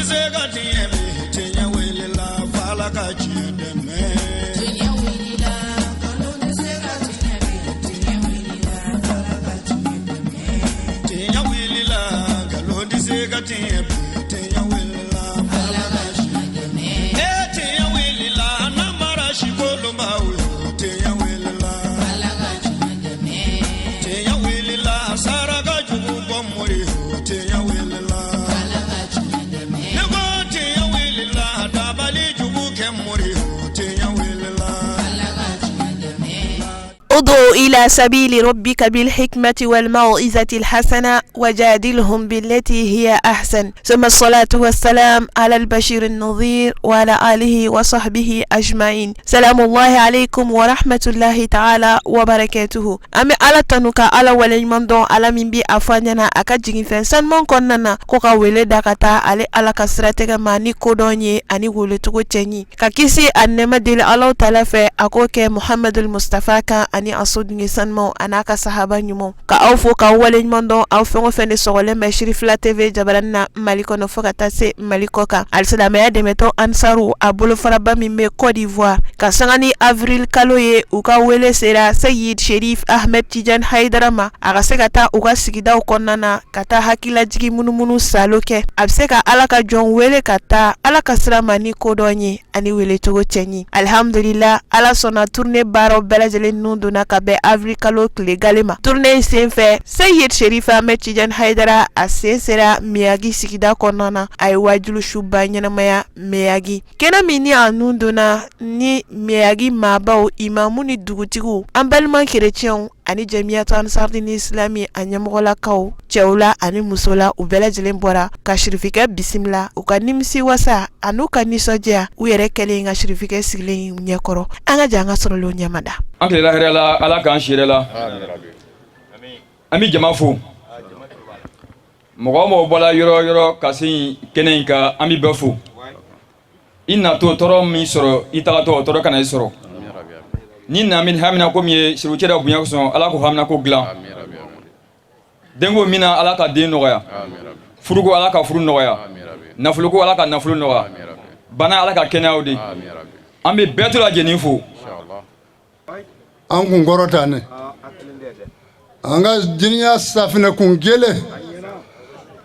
se ka tiɲɛ bi, tiɲɛ wulila f'Ala ka tiɲɛ dɛmɛ. Tiɲɛ wulila, nkalon tɛ se ka tiɲɛ bi, tiɲɛ wulila f'Ala ka tiɲɛ dɛmɛ. Tiɲɛ wulila, nkalon tɛ se ka tiɲɛ bi, tiɲɛ wulila f'Ala ka tiɲɛ dɛmɛ. E tiɲɛ wulila, namara si kolonbaw yo, tiɲɛ wulila. Ala ka tiɲɛ dɛmɛ. Tiɲɛ wulila, saraka jugu bɔ mori yo, tiɲɛ wulila. Ala ka tiɲɛ dɛmɛ. Ne ko tiɲɛ wulila, dabali jugu kɛ mori yo, tiɲɛ wulila. Ala ka tiɲɛ dɛmɛ. ادع إلى سبيل ربك بالحكمة والموعظة الحسنة وجادلهم بالتي هي أحسن، ثم الصلاة والسلام على البشير النظير وعلى آله وصحبه أجمعين. سلام الله عليكم ورحمة الله تعالى وبركاته. An bɛ Ala tanu ka Ala waleɲuman dɔn, Ala min bi a fɔ an ɲɛna a ka jiginfɛn sanuman kɔnɔna na ko ka wele da ka taa ale Ala ka siratigɛ ma ni kodɔn ye ani welecogo cɛɲi, ka kisi a nɛɛma deli Alahu taala fɛ a k'o kɛ Muhamadul Mustafa kan ani a sodenw sanumanw a n'a ka sahaba ɲumanw. Ka aw fo k'aw waleɲuman dɔn, aw fɛn o fɛn de sɔgɔlen bɛ Sirifila TV jabarani na Mali kɔnɔ fo ka taa se Mali kɔ kan. Alisilamɛya dɛmɛtɔn Ansaru a bolofaraba min bɛ Côte d'Ivoire ka sanga ni avril kalo ye, u ka wele sera Seyid Sherif Ahmed Tidiane Haidara ma a ka se ka taa u ka sigidaw kɔnɔna na ka taa hakililajigi munumunu salo kɛ. A bɛ se ka Ala ka jɔn wele ka taa Ala ka sira ma ni kodɔn ye ani welecogo cɛɲi. Alihamdulila, Ala sɔnna, tournée baaraw bɛɛ lajɛlen ninnu donna ka bɛn avril kalo tile gale ma. Tournée in sen fɛ, Seyid Sherif Ahmed Tidiane Haidara a sen sera Miyagi sigida kɔnɔna na. A ye wajulu suba ɲɛnamaya Miyagi kɛnɛ min ni a nun donna ni Miyagi maabaw, imamu ni dugutigiw, an balima kerecɛnw ani Jamiyatu Ansardini Islami a ɲɛmɔgɔlakaw, cɛw la ani muso la, u bɛɛ lajɛlen bɔra ka sirifikɛ bisimila, u ka nimisi wasa an'u ka nisɔndiya u yɛrɛ kɛlen ka sirifikɛ sigilen ɲɛkɔrɔ. An ka jɛ an ka sɔrɔlenw ɲɛmada. An tilela hɛrɛ la, Ala k'an si hɛrɛ la. An bɛ jama fo, mɔgɔ o mɔgɔ bɔra yɔrɔ o yɔrɔ ka se kɛnɛ in kan, an bɛ bɛɛ fo. I natɔ tɔɔrɔ min sɔrɔ, i tagatɔ o tɔɔrɔ kana i sɔrɔ. Ni na min hamina ko min ye sirifu cɛ bonya kosɔn, Ala ko hamina ko dilan. Denko min na, Ala ka den nɔgɔya. Furuko, Ala ka furu nɔgɔya. Nafoloko, Ala ka nafolo nɔgɔya. Bana, Ala ka kɛnɛyaw di. An bɛ bɛɛ to lajɛlen fo. An kun kɔrɔta ne an ka diɲɛ safinɛ kun kelen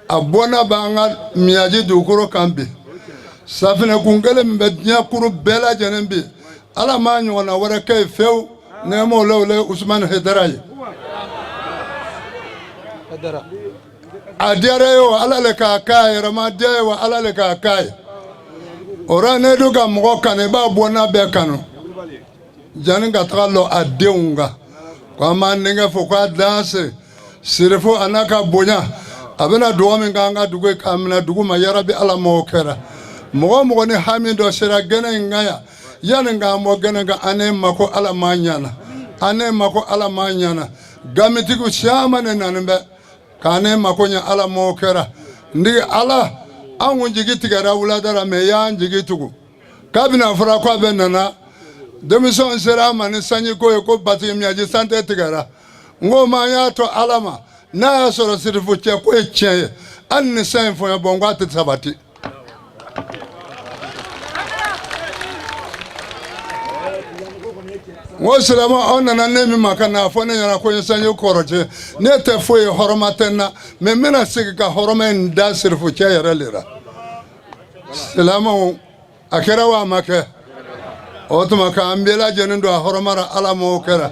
a bɔnna b'an ka Miyaji dugukolo kan bi. Safinɛ kun kelen min bɛ diɲɛ kuru bɛɛ lajɛlen bi, Ala m'a ɲɔgɔnna wɛrɛ kɛ yen fewu. Nɛɛmaw la, o le Usumani Hayidara ye. A diyara ye o, Ala le k'a k'a yɛrɛ ma diya ye o, Ala le k'a k'a ye. O rɔ ne dun ka mɔgɔ kanu, i b'a bɔnna bɛɛ kanu jani ka taga lɔ a denw kan. Ko an b'an denkɛ fo k'a danse Sirifo a n'a ka bonya. A bɛna dugawu min k'an ka dugu ye k'a minɛ dugu ma, yarabi Ala m'o kɛra. Mɔgɔ o mɔgɔ ni hami dɔ sera gɛnɛ in kan yan, yanni k'an bɔ gɛnɛ kan, an ne ma ko Ala m'a ɲana, an ne ma ko Ala m'a ɲana. Gamitigiw caman de nani bɛ k'an ne mako ɲɛ, Ala m'o kɛra. Ndigi Ala, an kun jigi tigɛra wulada la, mɛ y'an jigi tugu. Kabini a fɔra ko a bɛ nana, denmisɛnw sera a ma ni sanjiko ye ko batigi Miyaji san tɛ tigɛra. N ko ma an y'a to Ala ma, n'a y'a sɔrɔ Sirifu cɛ ko ye tiɲɛ ye, hali ni san in fɔɲɔ bɔ, n ko a tɛ sabati. N ko silamɛ, aw nana ne min ma ka n'a fɔ ne ɲɛna ko n ye sanji kɔrɔ cɛ, ne tɛ foyi ye, hɔrɔma tɛ n na, mɛ n bɛna segin ka hɔrɔma in da Sirifu cɛ yɛrɛ le la. Silamɛw, a kɛra wa a ma kɛ? O tuma k'an bɛɛ lajɛlen don a hɔrɔma la, Ala m'o kɛra.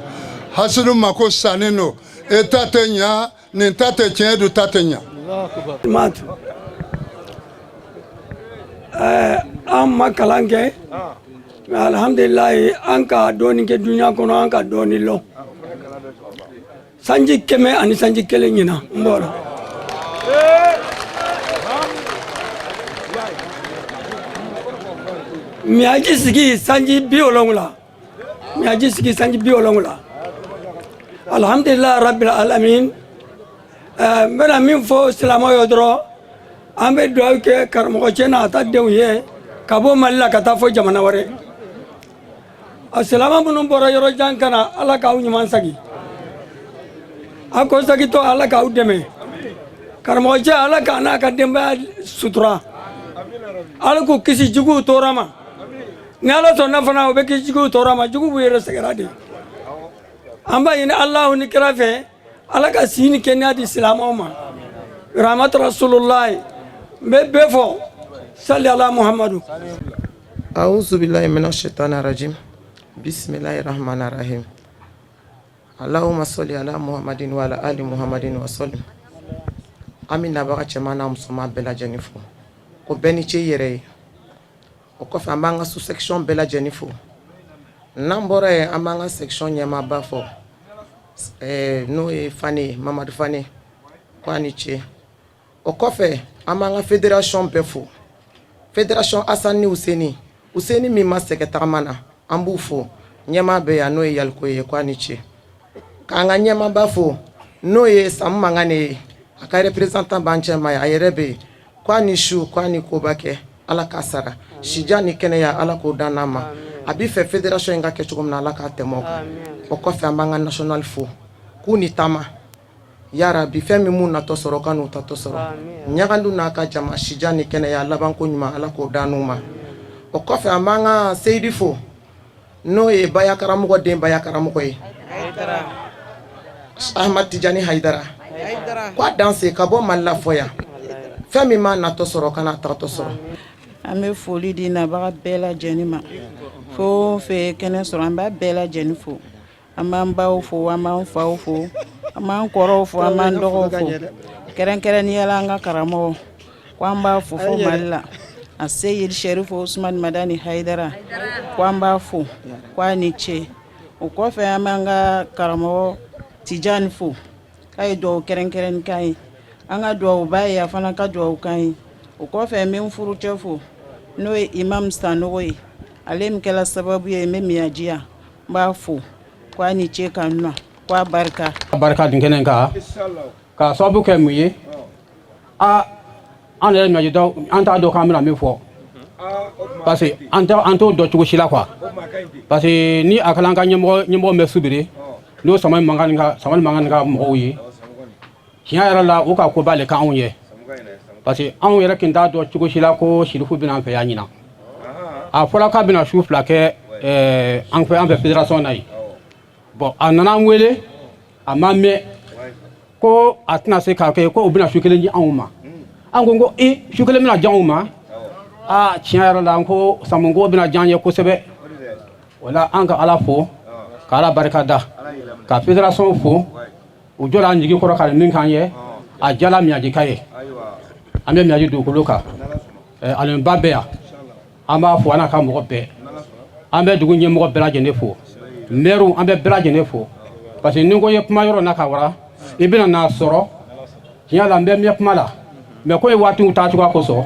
Hasidu ma ko sannen don, e ta tɛ ɲa, nin ta tɛ tiɲɛ, dun ta tɛ ɲa. An ma kalan kɛ, mais alhamdulilayi, an ka dɔɔni kɛ dunuya kɔnɔ, an ka dɔɔni lɔn. Sanji 100 ani sanji kelen ɲina n bɔra. Miyaji sigi sanji 70, Miyaji sigi sanji 70. Alhamdulilayi rabbil alamin. N bɛna min fɔ silamɛw ye dɔrɔn, an bɛ dugawu kɛ karamɔgɔ cɛ n'a ta denw ye ka bɔ Mali la ka taa fɔ jamana wɛrɛ. A silamɛ minnu bɔra yɔrɔ jan ka na, Ala k'aw ɲuman sagi, aw ko sagitɔ, Ala k'aw dɛmɛ. Karamɔgɔ cɛ, Ala k'a n'a ka denbaya sutura. Ala k'u kisi juguw tɔɔrɔ ma. Ni Ala sɔnna fana, u bɛ kisi juguw tɔɔrɔ ma. Jugu b'u yɛrɛ sɛgɛrɛ de. An b'a ɲini Alahu ni kira fɛ, Ala ka si ni kɛnɛya di silamɛw ma. Rahmatu Rasulullahi. N bɛ bɛɛ fɔ. Sali ala Muhamadu. أعوذ بالله من الشيطان الرجيم بسم الله الرحمن الرحيم اللهم صل على محمد وعلى آل محمد وسلم. An bɛ nabaga cɛman n'a musoman bɛɛ lajɛlen fo ko bɛɛ ni ce i yɛrɛ ye. O kɔfɛ, an b'an ka sous section bɛɛ lajɛlen fo. N'an bɔra yen, an b'an ka section ɲɛmaaba fɔ, n'o ye Fane ye, Mamadu Fane, ko a ni ce. O kɔfɛ, an b'an ka fédération bɛɛ fo, fédération Asan ni Useni, Useni min ma sɛgɛn tagama na, an b'u fo. Ɲɛmaa bɛ yan, n'o ye Yaliko ye, ko a ni ce. K'an ka ɲɛmaaba fo, n'o ye Samu Mangane ye, a ka représentant b'an cɛ ma ye, a yɛrɛ bɛ yen, ko a ni su, ko a ni koba kɛ. Ala k'a sara sija ni kɛnɛya, Ala k'o dan n'a ma. A b'i fɛ fédération in ka kɛ cogo min na, Ala k'a tɛmɛ o kan. O kɔfɛ, an b'an ka national fo k'u ni taama yarabi. Fɛn min m'u natɔ sɔrɔ, ka n'u tatɔ sɔrɔ. Ɲagandu n'a ka jama, sija ni kɛnɛya, labanko ɲuman, Ala k'o dan n'u ma. O kɔfɛ, an b'an ka Seyidi fo, n'o ye Baya karamɔgɔ den, Baya karamɔgɔ ye, Ahmad Tijani Hayidara, ko a danse ka bɔ Mali la fɔ yan. Fɛn min m'a natɔ sɔrɔ, ka n'a tagatɔ sɔrɔ. An bɛ foli di nabaga bɛɛ lajɛlen ma. Fɛn o fɛn ye kɛnɛ sɔrɔ, an b'a bɛɛ lajɛlen fo. An b'an baw fo, an b'an faw fo, an b'an kɔrɔw fo, an b'an dɔgɔw fo, kɛrɛnkɛrɛnnenya la an ka karamɔgɔ, ko an b'a fo fo Mali la, a Seyidi Sɛrifo Usumani Madani Hayidara, ko an b'a fo, ko a ni ce. O kɔfɛ, an b'an ka karamɔgɔ Tijani fo, k'a ye dugawu kɛrɛnkɛrɛnni k'an ye. An ka dugawu b'a ye, a fana ka dugawu k'an ye. O kɔfɛ, n bɛ n furucɛ fo, n'o ye Imam Sanogo ye, ale min kɛla sababu ye n bɛ Miyaji yan. N b'a fo ko a ni ce ka na, ko a barika. Barika nin kɛnɛ kan k'a sababu kɛ mun ye? A an yɛrɛ ɲɔji dɔn, an t'a dɔn k'an bɛna min fɔ, parce que an t'o dɔn cogo si la quoi. Parce que ni a kɛla an ka ɲɛmɔgɔ bɛ subiri, n'o Samani Mankan ka, Samani Mankan ka mɔgɔw ye, tiɲɛ yɛrɛ la, u ka koba le k'anw ye, parce que anw yɛrɛ kin t'a dɔn cogo si la ko Sirifu bɛna an fɛ yan ɲinan. A fɔra k'a bɛna su 2 kɛ an fɛ fédération na yen. Bon, a nana an wele, a ma mɛn ko a tɛna se k'a kɛ, ko u bɛna su kelen di anw ma. An ko i su kelen bɛna di anw ma? Aa, tiɲɛ yɛrɛ la, an ko Samunko bɛna diya an ye kosɛbɛ. O la, an ka Ala fo, ka Ala barika da, ka fédération fo. U jɔra an jigi kɔrɔ ka min k'an ye, a jala Miyajika ye. An bɛ Miyaji dugukolo kan, alimaba bɛ yan, an b'a fo, an n'a ka mɔgɔ bɛɛ. An bɛ dugu ɲɛmɔgɔ bɛɛ lajɛlen fo, maire, an bɛ bɛɛ lajɛlen fo, parce que ni n ko i ye kuma yɔrɔ na ka wara, i bɛna n'a sɔrɔ tiɲɛ la, n bɛ mɛn kuma la, mais ko ye waatiw taa cogoya kosɔn,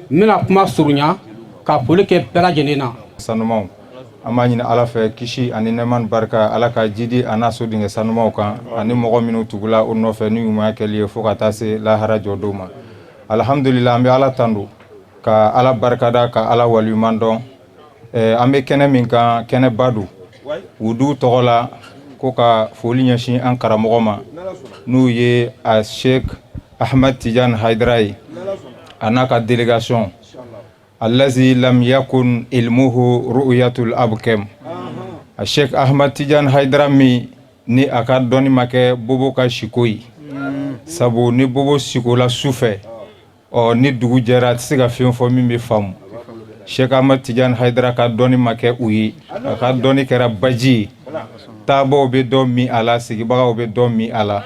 n bɛna kuma surunya ka foli kɛ bɛɛ lajɛlen na. Sanumaw, an b'a ɲini Ala fɛ, kisi ani nɛɛma ni barika, Ala ka jidi a n'a sodenkɛ sanumaw kan, ani mɔgɔ minnu tugula o nɔfɛ ni ɲumanya kɛli ye fo ka taa se lahara jɔ don ma. Alhamdulillah, an bɛ Ala tandu, ka Ala barikada, ka Ala waliɲuman dɔn. An bɛ kɛnɛ min kan, kɛnɛba don. Wudu tɔgɔ la, ko ka foli ɲɛsin an karamɔgɔ ma, n'o ye a Sheikh Ahmad Tijan Haidara ye, a n'a ka délégation. Allazi lam yakun ilmuhu ru'yatul abkem, a Sheikh Ahmad Tijan Haidara min ni a ka dɔnni ma kɛ bobo ka siko ye, sabu ni bobo sikola su fɛ, ɔ ni dugu jɛra, a tɛ se ka fɛn fɔ min bɛ faamu. Sheikh Ahmad Tijan Haidara ka dɔnni ma kɛ u ye, a ka dɔnni kɛra baji ye, taabaw bɛ dɔ min a la, sigibagaw bɛ dɔ min a la.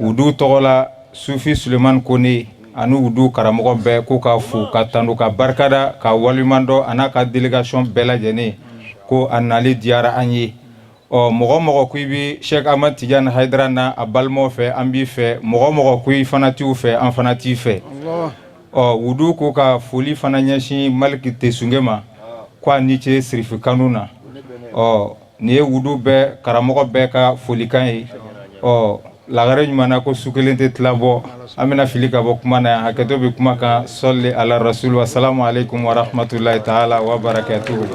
Wudu tɔgɔ la, Sufi Suleiman Kone ani wudu karamɔgɔ bɛɛ ko ka fo, ka tanu, ka barikada, ka waliɲuman dɔn, a n'a ka délégation bɛɛ lajɛlen, ko a nali diyara an ye. Ɔ mɔgɔ mɔgɔ ko i bɛ Sheikh Ahmad Tijan Haidara n'a a balimaw fɛ, an b'i fɛ. Mɔgɔ mɔgɔ ko i fana t'u fɛ, an fana t'i fɛ. Ɔ wudu ko ka foli fana ɲɛsin Maliki Tesunge ma, ko a ni ce sirifi kanu na. Ɔ nin ye wudu bɛɛ karamɔgɔ bɛɛ ka folikan ye. Ɔ lagare ɲuman na, ko su kelen tɛ tila bɔ. An bɛna fili ka bɔ kuma na yan, hakɛto bɛ kuma kan. Sɔli ala rasul wa salamu aleykum wa rahmatulahi taala wa barakatuhu.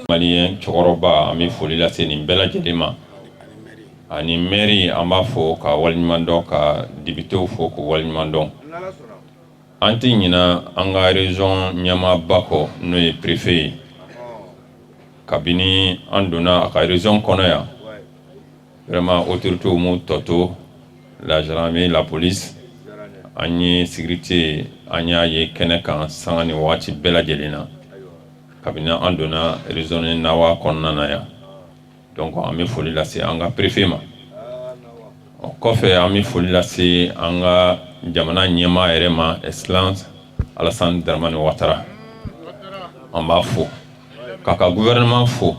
Malien cɛkɔrɔba, an bɛ foli lase nin bɛɛ lajɛlen ma, ani maire, an b'a fɔ ka waleɲuman dɔn, ka députéw fo k'u waleɲuman dɔn. An tɛ ɲina an ka région ɲɛmaaba kɔ, n'o ye préfet ye. Kabini an donna a ka région kɔnɔ yan, vraiment autorités m'u tɔ to, la gendarmerie, la police, an ye sécurité, an y'a ye kɛnɛ kan sanga ni waati bɛɛ lajɛlen na kabini an donna région Nawa kɔnɔna na yan. Donc an bɛ foli lase an ka préfet ma. O kɔfɛ, an bɛ foli lase an ka jamana ɲɛmaa yɛrɛ ma, Excellence Alassane Dramane Ouattara. An b'a fo, k'a ka gouvernement fo,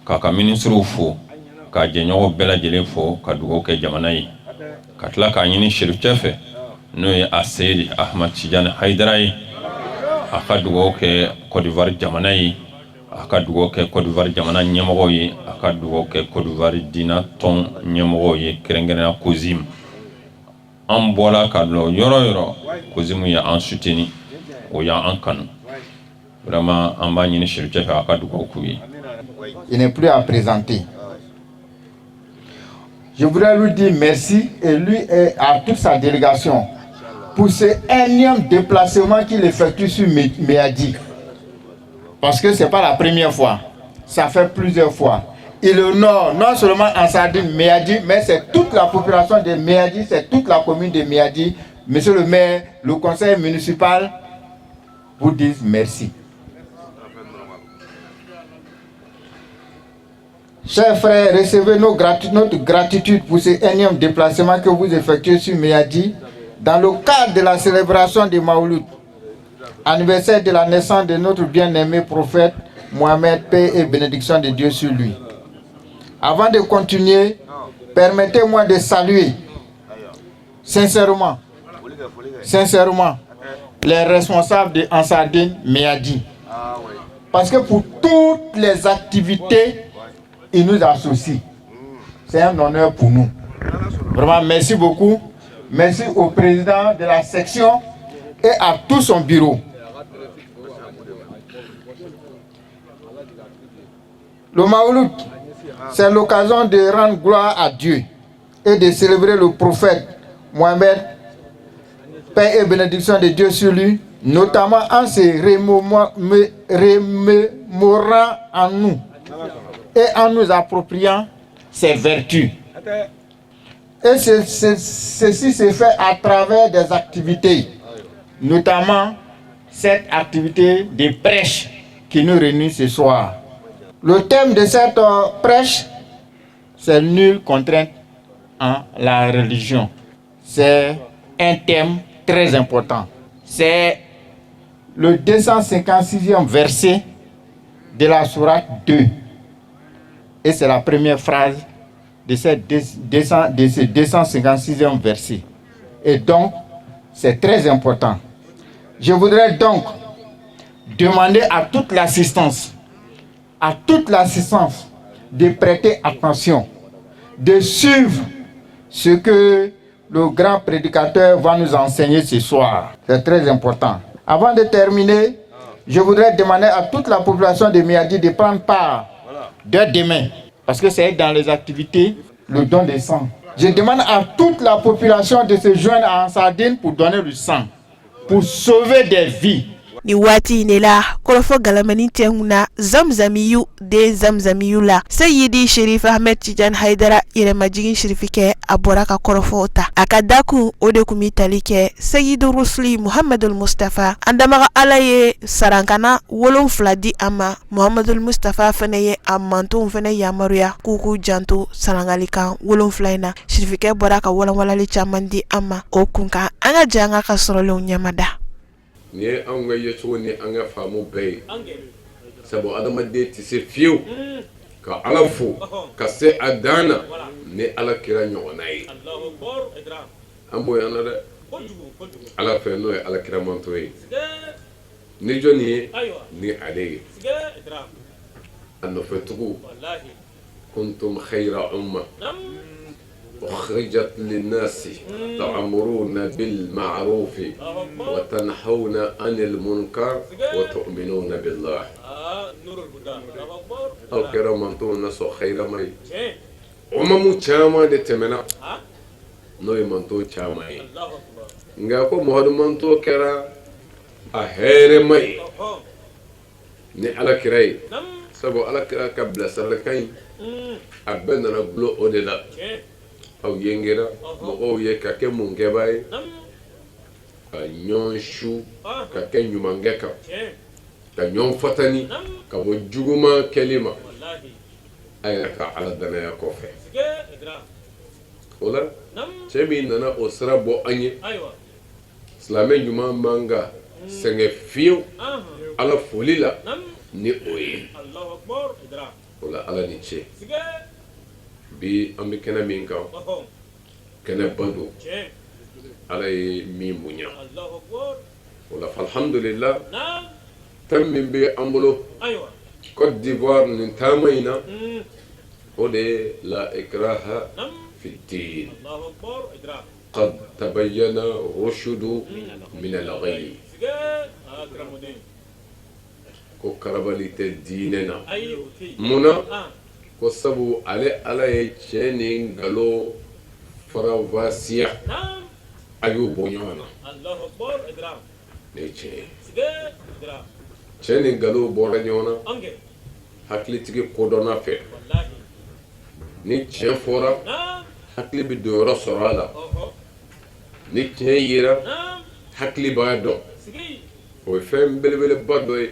k'a ka ministres fo, k'a jɛɲɔgɔn bɛɛ lajɛlen fo, ka dugawu kɛ jamana ye, ka tila k'a ɲini Cherifcɛ fɛ, n'o ye a Seyidi Ahmad Tijani Hayidara ye, a ka dugawu kɛ Côte d'Ivoire jamana ye, a ka dugawu kɛ Côte d'Ivoire jamana ɲɛmɔgɔw ye, a ka dugawu kɛ Côte d'Ivoire diinɛ tɔn ɲɛmɔgɔw ye, kɛrɛnkɛrɛnnenya COSIM. An bɔra ka lɔ yɔrɔ yɔrɔ, COSIM ye an soutenu, o y'an kanu vraiment. An b'a ɲini Cherifcɛ fɛ, a ka dugawu k'u ye. Il n'est plus à présenter. Je voudrais lui dire merci et lui et à toute sa délégation pour ce énième déplacement qu'il effectue sur Meyadi. Parce que ce n'est pas la première fois, ça fait plusieurs fois. Il honore non seulement Ansar Dine Meyadi, mais c'est toute la population de Meyadi, c'est toute la commune de Meyadi. Monsieur le maire, le conseil municipal vous disent merci. Chers frères, recevez notre gratitude pour ce énième déplacement que vous effectuez sur Meyadi dans le cadre de la célébration de Maouloud, anniversaire de la naissance de notre bien-aimé prophète Mohamed, paix et bénédiction de Dieu sur lui. Avant de continuer, permettez-moi de saluer sincèrement, sincèrement, les responsables de Ansar Dine Meyadi. Parce que pour toutes les activités, ils nous associent. C'est un honneur pour nous. Vraiment, merci beaucoup. Merci au président de la section et à tout son bureau. Le Maouloud, c'est l'occasion de rendre gloire à Dieu et de célébrer le prophète Mohamed, paix et bénédiction de Dieu sur lui, notamment en se remémorant en nous et en nous appropriant ses vertus. Et ceci se fait à travers des activités, notamment cette activité de prêche qui nous réunit ce soir. Le thème de cette prêche, c'est nulle contrainte en la religion. C'est un thème très important. C'est le 256e verset de la sourate 2. Et c'est la première phrase de ce 256e verset. Et donc, c'est très important. Je voudrais donc demander à toute l'assistance, de prêter attention, de suivre ce que le grand prédicateur va nous enseigner ce soir. C'est très important. Avant de terminer, je voudrais demander à toute la population de Meyadi de prendre part dès demain, parce que c'est dans les activités, le don de sang. Je demande à toute la population de se joindre à Ansar Dine pour donner le sang, pour sauver des vies. Ni waati in de la, kɔrɔfɔ galamani tɛ kunna Zamzamiyu den Zamzamiyu la, Seyidi Sherif Ahmed Tijan Haidara yɛrɛmajigin Sherifikɛ, a bɔra ka kɔrɔfɔw ta. A ka dakun, o de tun bɛ tali kɛ Seyidu Rusuli Muhamadul Mustafa. An damaga Ala ye sarankana 7 di a ma. Muhamadul Mustafa fana ye a mantonw fana yamaruya k'u k'u janto sarankalikan 7 in na. Sherifikɛ bɔra ka walanwalali caman di an ma o kun kan. An ka jɛ an ka sɔrɔlenw ɲɛmada. Nin ye anw ka yecogo ni an ka faamu bɛɛ ye, sabu adamaden tɛ se fiyewu ka Ala fo ka se a dan na ni Ala kira ɲɔgɔnna ye. An bonyana dɛ Ala fɛ, n'o ye Ala kira mantɔn ye, ni jɔnni ye ni ale ye a nɔfɛtugu. Kuntum khayra umma ukhrijat linnasi ta'muruna bil ma'rufi wa tanhauna 'anil munkar wa tu'minuna billah. Aw kɛra mantonw na sɔn khayra ye. Umamu caman de tɛmɛna, n'o ye manton caman ye. Nka ko Muhamadu mantɔn kɛra a hɛrɛma ye ni ala kira ye, sabu ala kira ka bilasiralikan in a bɛɛ nana dulon o de la. Aw yengera mɔgɔw ye ka kɛ munkɛbaa ye, ka ɲɔgɔn su ka kɛ ɲumankɛ kan, ka ɲɔgɔn fatani ka bɔ juguman kɛli ma, a yɛrɛ ka ala danaya kɔfɛ. O la, cɛ min nana o sira bɔ an ye, silamɛ ɲuman man ka sɛgɛn fiyewu ala foli la ni o ye. O la, ala ni ce. Bi an bɛ kɛnɛ min kan, kɛnɛba don, ala ye min bonya. O la, alhamdulila, thème min bɛ an bolo Côte d'Ivoire nin taama in na, o de ye la ikraha fi din qad tabayyana rushudu min al-ghayy. Ko karabali tɛ diinɛ na. Mun na? Ko sabu ale ala ye tiɲɛ ni nkalon faranfasiya, a y'u bɔ ɲɔgɔn na. Nin ye tiɲɛ ye, tiɲɛ ni nkalon bɔra ɲɔgɔn na hakilitigi kodɔnna fɛ. Ni tiɲɛ fɔra, hakili bɛ don yɔrɔ sɔrɔ a la. Ni tiɲɛ yera, hakili b'a dɔn. O ye fɛn belebeleba dɔ ye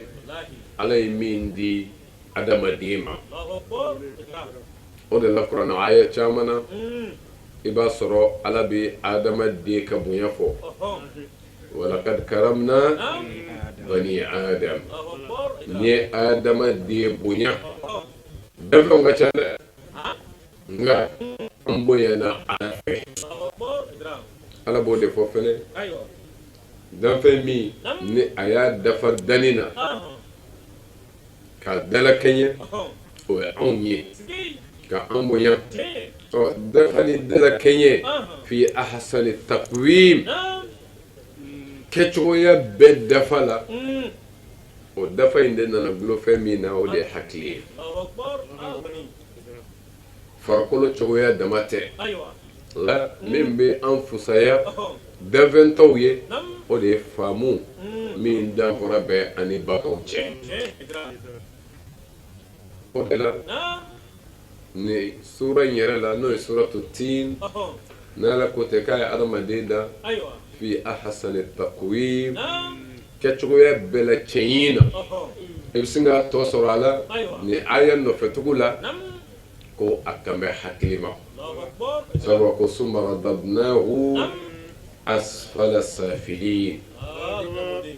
ala ye min di adamaden ma. O de la, kuranɛ aya caman na, i b'a sɔrɔ ala bɛ adamaden ka bonya fɔ: walakad karamna bani adam. N ye adamaden bonya. Danfɛnw ka ca dɛ, nka an bonyana ala fɛ. Ala b'o de fɔ fɛnɛ, danfɛn min ni a y'a dafa danni na k'a dalakɛɲɛ, o ye anw ye, ka an bonya. Ɔ, dafa ni dalakɛɲɛ, fi ahsani takwim, kɛcogoya bɛɛ dafa la. O dafa in de nana dulon fɛn min na, o de ye hakili ye. Farikolo cogoya dama tɛ la min bɛ an fusaya danfɛn tɔw ye, o de ye faamu min danfara bɛ an ni baganw cɛ. O de la, ni sura in yɛrɛ la, n'o ye suratu tin, n'ala ko tɛ k'a ye adamaden da fi ahsani takwim, kɛcogoya bɛɛ la cɛɲi na, i bɛ sin k'a tɔ sɔrɔ a la ni aya nɔfɛtugu la ko a kan bɛ hakili ma, sabu ko summa radadnahu asfala safilin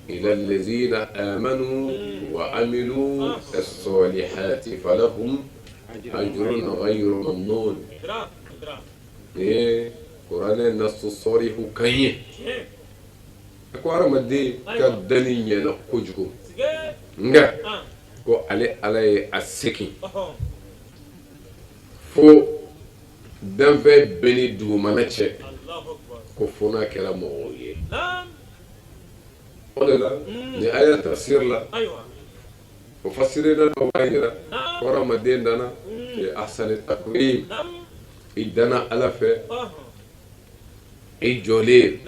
illa allazina amanu wa amilu as-salihati falahum ajrun ghayru mamnun. Nin ye kuranɛ nasu sɔrihu kan ye. A ko hadamaden ka danni ɲɛna kojugu, nka ko ale ala ye a segin fo danfɛn bɛɛ ni dugumana cɛ, ko fo n'a kɛra mɔgɔw ye. O de la, nin aya tafsir la, o fasirina dɔw b'a jira ko hadamaden danna fi ahsani takwim. I danna ala fɛ i jɔlen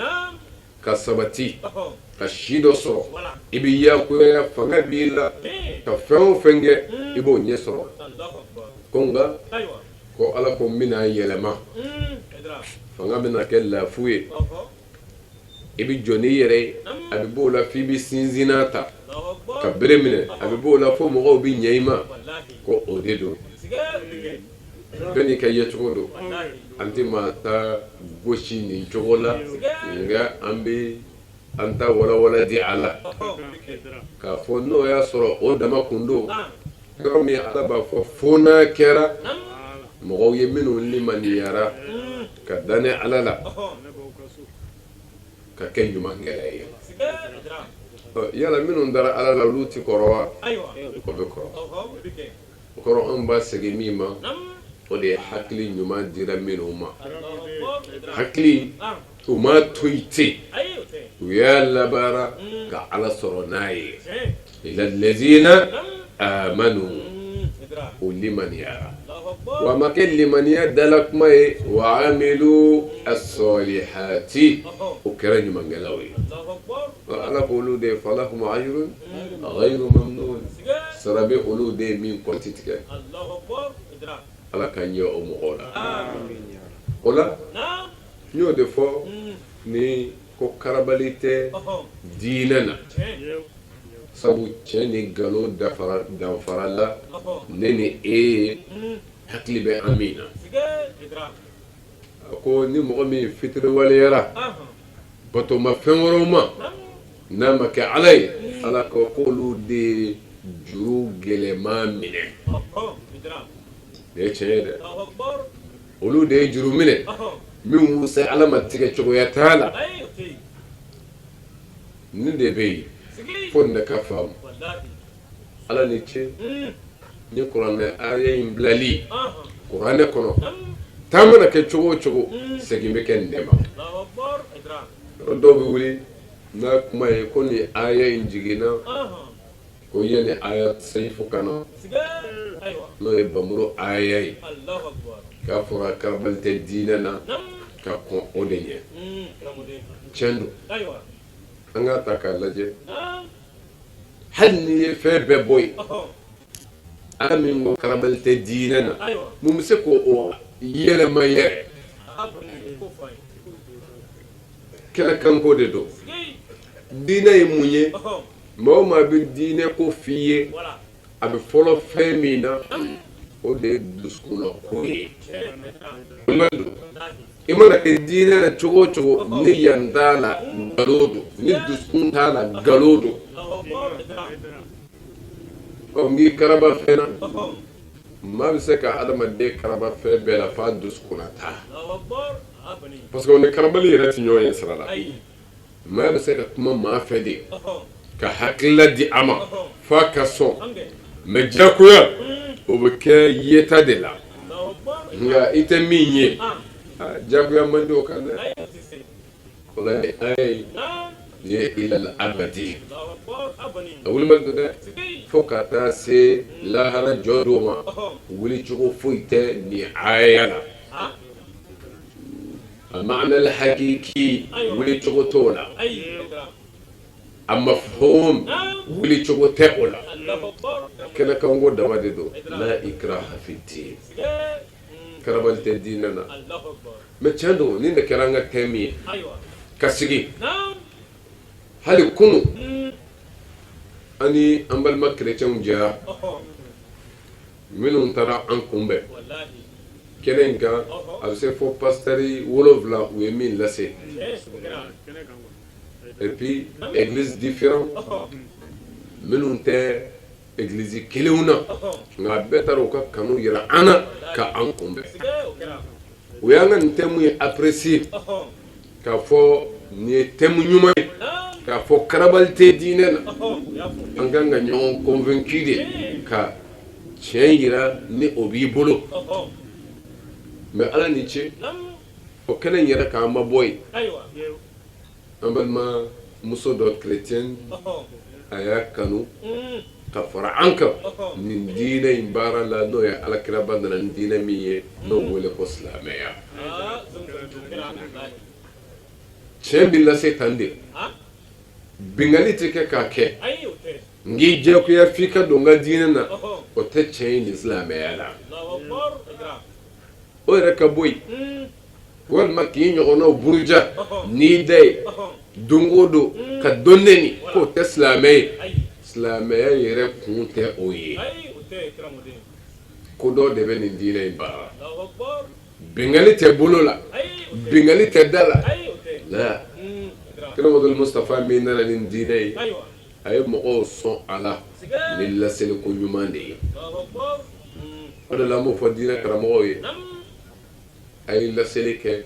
ka sabati ka si dɔ sɔrɔ, i bɛ yakuyaya, fanga b'i la ka fɛn o fɛn kɛ, i b'o ɲɛ sɔrɔ. Ko nka ko ala ko n bɛna yɛlɛma, fanga bɛna kɛ lafu ye, i bɛ jɔ n'i yɛrɛ ye. A bɛ b'o la f'i bɛ sinsinna ta ka bere minɛ. A bɛ b'o la fo mɔgɔw bɛ ɲɛ i ma. Ko o de don, bɛɛ n'i ka yecogo don. An tɛ maa ta gosi nin cogo la, nka an bɛ an ta walawala di a la k'a fɔ n'o y'a sɔrɔ o dama kun don. Yɔrɔ min ala b'a fɔ fo n'a kɛra mɔgɔw ye minnu limaniyara ka da ni ala la ka kɛ ɲumankɛla ye. Yala minnu dara ala la, olu tɛ kɔrɔ wa? O bɛ kɔrɔ. O kɔrɔ, anw b'a segin min ma, o de ye hakili ɲuman dira minnu ma. Hakili, u m'a to yen ten, u y'a labaara ka ala sɔrɔ n'a ye. Illa allazina amanu, u limaniyara. Wa ma kɛ limaniya dala kuma ye, wa amilu asolihati, o kɛra ɲumankɛlaw ye. Ala ko olu de ye falahum ajrun ghayru mamnun, sara bɛ olu de ye min kɔnti tigɛ. Ala ka ɲɛ o mɔgɔw la. O la n y'o de fɔ ni ko karabali tɛ diinɛ na, sabu tiɲɛ ni nkalon dafara danfara la ne ni e ye hakili bɛ an min na. A ko ni mɔgɔ min fitiriwaleyara batoma fɛn wɛrɛw ma n'a ma kɛ Ala ye, Ala ko k'olu de ye juru gɛlɛnman minɛ. Nin ye tiɲɛ ye dɛ, olu de ye juru minɛ min b'u se Ala ma tigɛ cogoya t'a la. Nin de bɛ yen fo nin de ka faamu. Ala ni ce ni kuranɛ aya in bilali kuranɛ kɔnɔ, taa mana kɛ cogo o cogo, segin bɛ kɛ nin de ma. Yɔrɔ dɔw bɛ wuli n'a kuma ye ko nin aya in jiginna ko yanni aya sayifu ka na, n'o ye bamuru aya ye, k'a fɔra karabali tɛ diinɛ na ka kɔn o de ɲɛ. Tiɲɛ don, an k'a ta k'a lajɛ, hali n'i ye fɛn bɛɛ bɔ yen, Ala min ko karabali tɛ diinɛ na, mun bɛ se k'o yɛlɛma yɛrɛ? Kɛnɛkanko de don. Diinɛ ye mun ye? Maa o maa bɛ diinɛ ko f'i ye, a bɛ fɔlɔ fɛn min na, o de ye dusukunnako ye. I mana kɛ diinɛ na cogo o cogo, ni yan t'a la, nkalon don, ni dusukun t'a la, nkalon don. Ɔ, n k'i karaba fɛn na, maa bɛ se ka adamaden karaba fɛn bɛɛ la f'a dusukunna ta, parce que o ni karabali yɛrɛ tɛ ɲɔgɔn ye sira la. Maa bɛ se ka kuma maa fɛ de ka hakilila di a ma f'a ka sɔn, mais diyagoya o bɛ kɛ yeta de la, nka i tɛ min ye, diyagoya man di o kan dɛ. O la aya ye ilal abadi, a wuli man di dɛ, fo ka taa se lahara jɔ don ma, wuli cogo foyi tɛ nin aya la. A maana hakiki, wuli cogo t'o la. A mafhum, wuli cogo tɛ o la. Kɛnɛkanko dama de don. La ikraha fi din, karabali tɛ diinɛ na. Mais tiɲɛ don, nin de kɛra an ka thème ye ka sigi hali kunun. An ni an balima kerecɛnw jɛra minnu taara an kunbɛn kɛnɛ in kan, a bɛ se fo pasitɛri 7 u ye min lase, et puis église différent minnu tɛ église kelenw na, nka a bɛɛ taara u ka kanu yira an na ka an kunbɛn. U y'an ka nin thème ye apprécier k'a fɔ nin ye thème ɲuman ye, k'a fɔ karabali tɛ diinɛ na, an kan ka ɲɔgɔn convaincu de ka tiɲɛ yira ni o b'i bolo. Mais Ala ni ce, o kɛnɛ in yɛrɛ k'an ma bɔ yen, an balima muso dɔ chrétienne, a y'a kanu ka fara an kan nin diinɛ in baara la, n'o ye alakiraba nana ni diinɛ min ye, n'o wele ko silamɛya. Tiɲɛ bɛ lase tan de, binkanni tɛ kɛ k'a kɛ n k'i diyagoya f'i ka don n ka diinɛ na, o tɛ tiɲɛ ye nin silamɛya la. O yɛrɛ ka bɔ yen, walima k'i ɲɔgɔnnaw buruja n'i da ye don o don ka dɔ neni k'o tɛ silamɛ ye, silamɛya yɛrɛ kun tɛ o ye. Ko dɔ de bɛ nin diinɛ in baara, binkanni tɛ bolo la, binkanni tɛ da la. La kira Mustafa min nana nin diinɛ ye, a ye mɔgɔw sɔn a la ni laseliko ɲuman de ye. O de la an b'o fɔ diinɛ karamɔgɔw ye, a ye laseli kɛ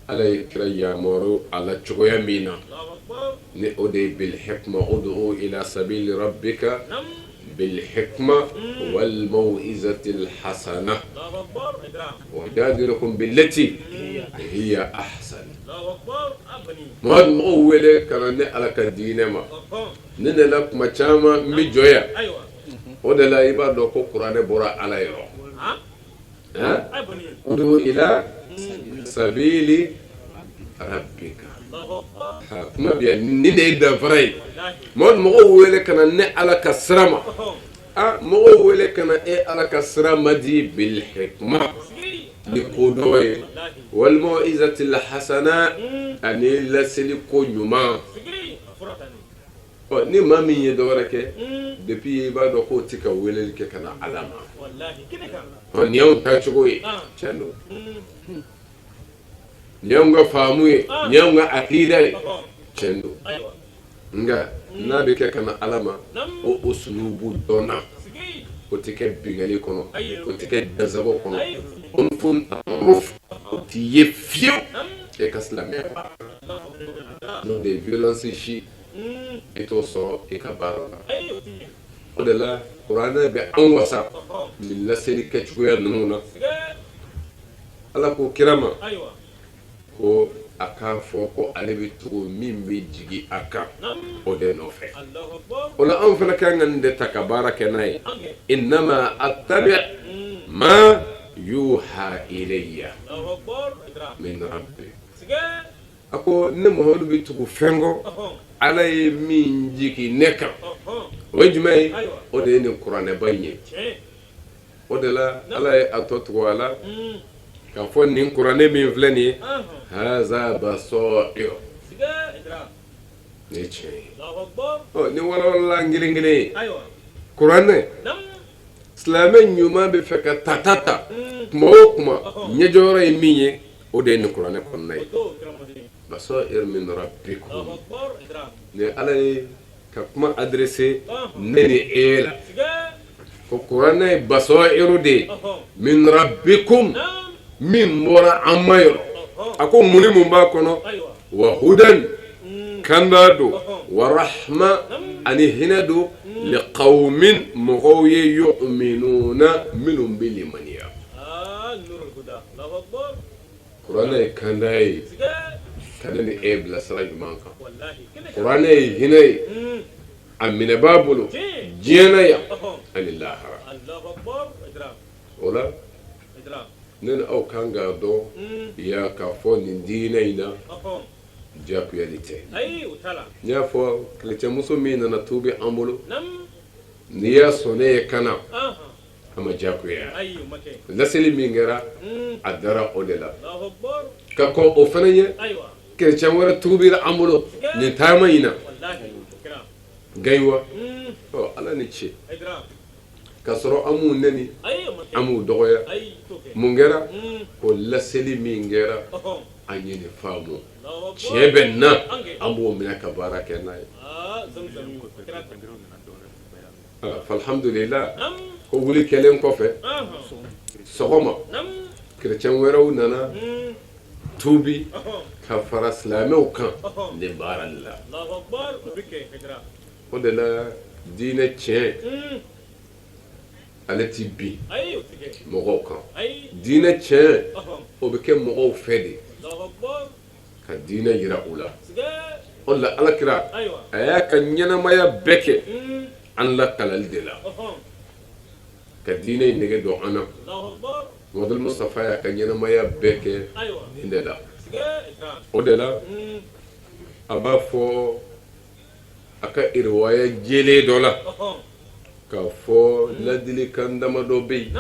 Ala ye kira yamaru a la cogoya min na, ni o de ye bilhikma, udu ila sabili rabbika bilhikma wal maw'izatil hasana wajadilhum billati hiya ahsan. Muhamadu, mɔgɔw wele ka na ne Ala ka diinɛ ma. Ne nana kuma caman n bɛ jɔ yan, o de la i b'a dɔn ko kuranɛ bɔra Ala yɔrɔ. Udu ila sabili rabbika. Kuma bi yan, nin de ye danfara ye. Mɔgɔw wele ka na ne Ala ka sira ma. A mɔgɔw wele ka na e Ala ka sira ma di bil hikma ni kodɔn ye, wal mau'izatil hasana, ani laseli ko ɲuman. Ɔ, ni maa min ye dɔ wɛrɛ kɛ, depuis i b'a dɔn k'o tɛ ka weleli kɛ ka na Ala ma. Ɔ, nin y'anw taacogo ye, tiɲɛ don. Nin y'anw ka faamu ye, nin y'anw ka akida ye, tiɲɛ don. Nka n'a bɛ kɛ ka na Ala ma, o usulubu dɔnna, o tɛ kɛ binkanni kɔnɔ, o tɛ kɛ dansago kɔnɔ, unfun tataruf o tɛ ye fiyewu e ka silamɛya n'o de ye violence si i t'o sɔrɔ i ka baara la. O de la kuranɛ bɛ an wasa nin laseli kɛcogoya ninnu na. Ala ko kira ma ko a k'a fɔ ko ale bɛ tugu min bɛ jigin a kan, o de nɔfɛ. O la anw fana ka kan ka nin de ta ka baara kɛ n'a ye. Innama attabi ma yuha ilayya min rabbi. A ko ne Muhamadu bɛ tugu fɛn kɔ Ala ye min jigin ne kan. O ye jumɛn ye? O de ye nin kuranɛba in ye. O de la Ala ye a tɔ tugu a la k'a fɔ nin kuranɛ min filɛ nin ye, haza basair, nin ye tiɲɛ ye. Ɔ, ni walawalalan kelen kelen ye, kuranɛ, silamɛ ɲuman bɛ fɛ ka tata ta tuma o tuma, ɲɛjɔyɔrɔ ye min ye, o de ye nin kuranɛ kɔnɔna ye. Basair min rabbikum, ni Ala ye ka kuma adressé ne ni e la ko kuranɛ ye basairu de ye min rabbikum, min bɔra an ma yɔrɔ. A ko mun ni mun b'a kɔnɔ? Wa hudan, kanda don, wa rahma, ani hinɛ don, liqawmin, mɔgɔw ye, yu'minuna, minnu bɛ limaniya. Kuranɛ ye kanda ye ka ne ni e bila sira ɲuman kan. Kuranɛ ye hinɛ ye a minɛbaa bolo diɲɛ na yan ani lahara. O la ne ni aw kan k'a dɔn yan k'a fɔ nin diinɛ in na, diyakuyali tɛ. N y'a fɔ kerecɛnmuso min nana tuubi an bolo, n'i y'a sɔn ne ye kana a ma diyagoya. Laseli min kɛra, a dara o de la. Ka kɔn o fana ɲɛ, kerecɛn wɛrɛ tuubira an bolo nin taama in na Gayiwa. Ɔ, Ala ni ce, k'a sɔrɔ an m'u nɛni, an m'u dɔgɔya. Mun kɛra? Ko laseli min kɛra, an ye nin faamu, tiɲɛ bɛ na, an b'o minɛ ka baara kɛ n'a ye. Alhamdulila, ko wuli kɛlen kɔfɛ sɔgɔma, kerecɛn wɛrɛw nana tuubi ka fara silamɛw kan nin baara la. O de la diinɛ tiɲɛ, ale tɛ bin mɔgɔw kan. Diinɛ tiɲɛ, o bɛ kɛ mɔgɔw fɛ de ka diinɛ jira u la. O la alakira a y'a ka ɲɛnamaya bɛɛ kɛ an lakalali de la ka diinɛ in nege don an na. Muhamadu Mustafa y'a ka ɲɛnamaya bɛɛ kɛ nin de la. O de la a b'a fɔ a ka riwaya jɛlen dɔ la k'a fɔ ladilikan damadɔ bɛ yen,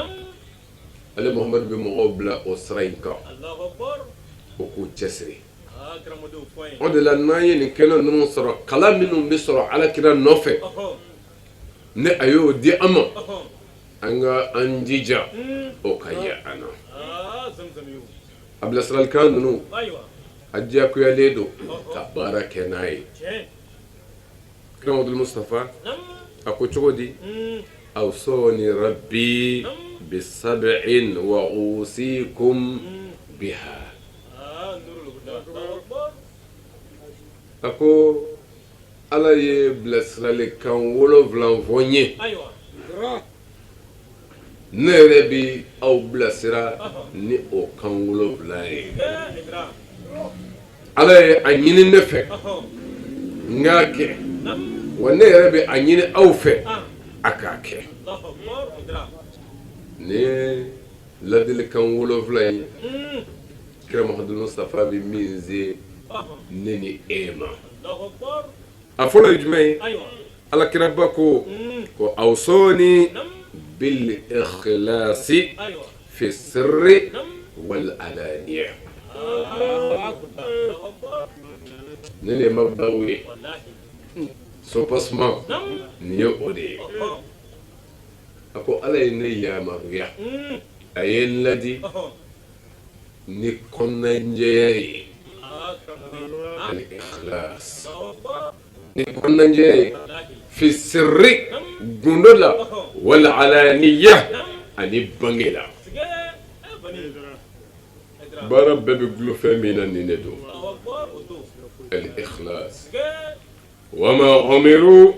ale Muhamadu bɛ mɔgɔw bila o sira in kan, o k'u cɛsiri. O de la n'an ye nin kɛnɛ ninnu sɔrɔ, kalan minnu bɛ sɔrɔ alakira nɔfɛ, ni a y'o di an ma, an ka an jija o ka ye an na. A bilasiralikan ninnu, a diyagoyalen don ka baara kɛ n'a ye. Kira Muhamadu Mustafa a ko cogo di? Awsani rabbi bi sab'in wa usikum biha. A ko Ala ye bilasiralikan 7 fɔ n ye, ne yɛrɛ bɛ aw bilasira ni o kan 7 ye. Ala ye a ɲini ne fɛ n k'a kɛ, wa ne yɛrɛ bɛ a ɲini aw fɛ a k'a kɛ. Nin ye Ladilikan 7 in, kira Muhamadu Mustafa bɛ min se ne ni e ma, a fɔlɔ ye jumɛn ye? Alakiraba ko ko awsɔni bil ikhlasi fi sirri wal alaniya. Ne de ma baw ye soubassement nin ye o de ye. A ko Ala ye ne yamaruya, a ye n ladi ni kɔnɔnajɛya ye, al ikhlas, ni kɔnɔnajɛya ye, fi sirri, gundo la, wal alaniya, ani bange la. Baara bɛɛ bɛ dulon fɛn min na, nin de don, al ikhlas. Wama umiru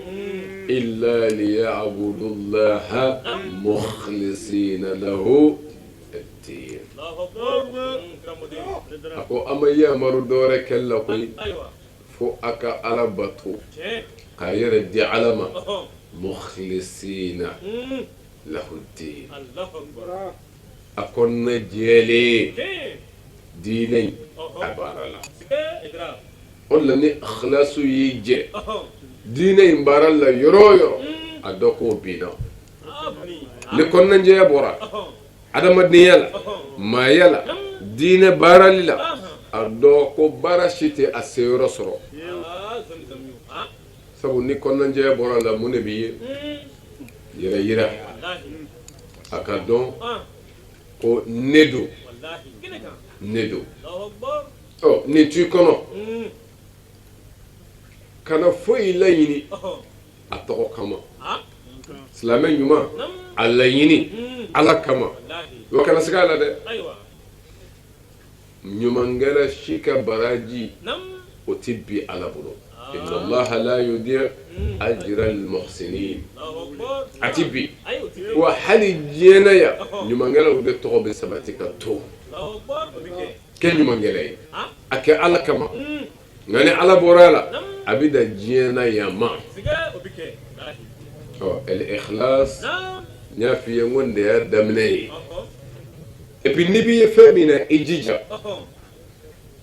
illa liyabudullaha mukhlisina lahu ad-din. A ko an ma yamaru dɔwɛrɛ kɛli la koyi, fo a ka Ala bato k'a yɛrɛ di Ala ma, mukhlisina lahu ad-din, a kɔnɔna jɛlen diinɛ in a baara la. O la ni ikhlasu y'i jɛ diinɛ in baara la yɔrɔ o yɔrɔ, a dɔn k'o binna. Ni kɔnɔnajɛya bɔra adamadenya la, maaya la, diinɛ baarali la, a dɔn ko baara si tɛ a seyɔrɔ sɔrɔ. Sabu ni kɔnɔnajɛya bɔra la, mun de bɛ ye? Yɛrɛ yira, a ka dɔn ko ne don, ne don. Ɔ nin t'i kɔnɔ, kana foyi laɲini a tɔgɔ kama. Silamɛ ɲuman, a laɲini Ala kama, wa kana siga a la dɛ. Ɲumankɛla si ka baraji o tɛ bin Ala bolo. Inna Allaha la yudi'u ajra al-muhsinin, a tɛ bin. Wa hali diɲɛ na yan, ɲumankɛlaw de tɔgɔ bɛ sabati ka to. Kɛ ɲumankɛla ye, a kɛ Ala kama. Nka ni Ala bɔra a la, a bɛ dan diɲɛ na yan ma. Ɔ al-ikhlas, n y'a f'i ye n ko nin de y'a daminɛ ye. Et puis n'i b'i ye fɛn min na, i jija,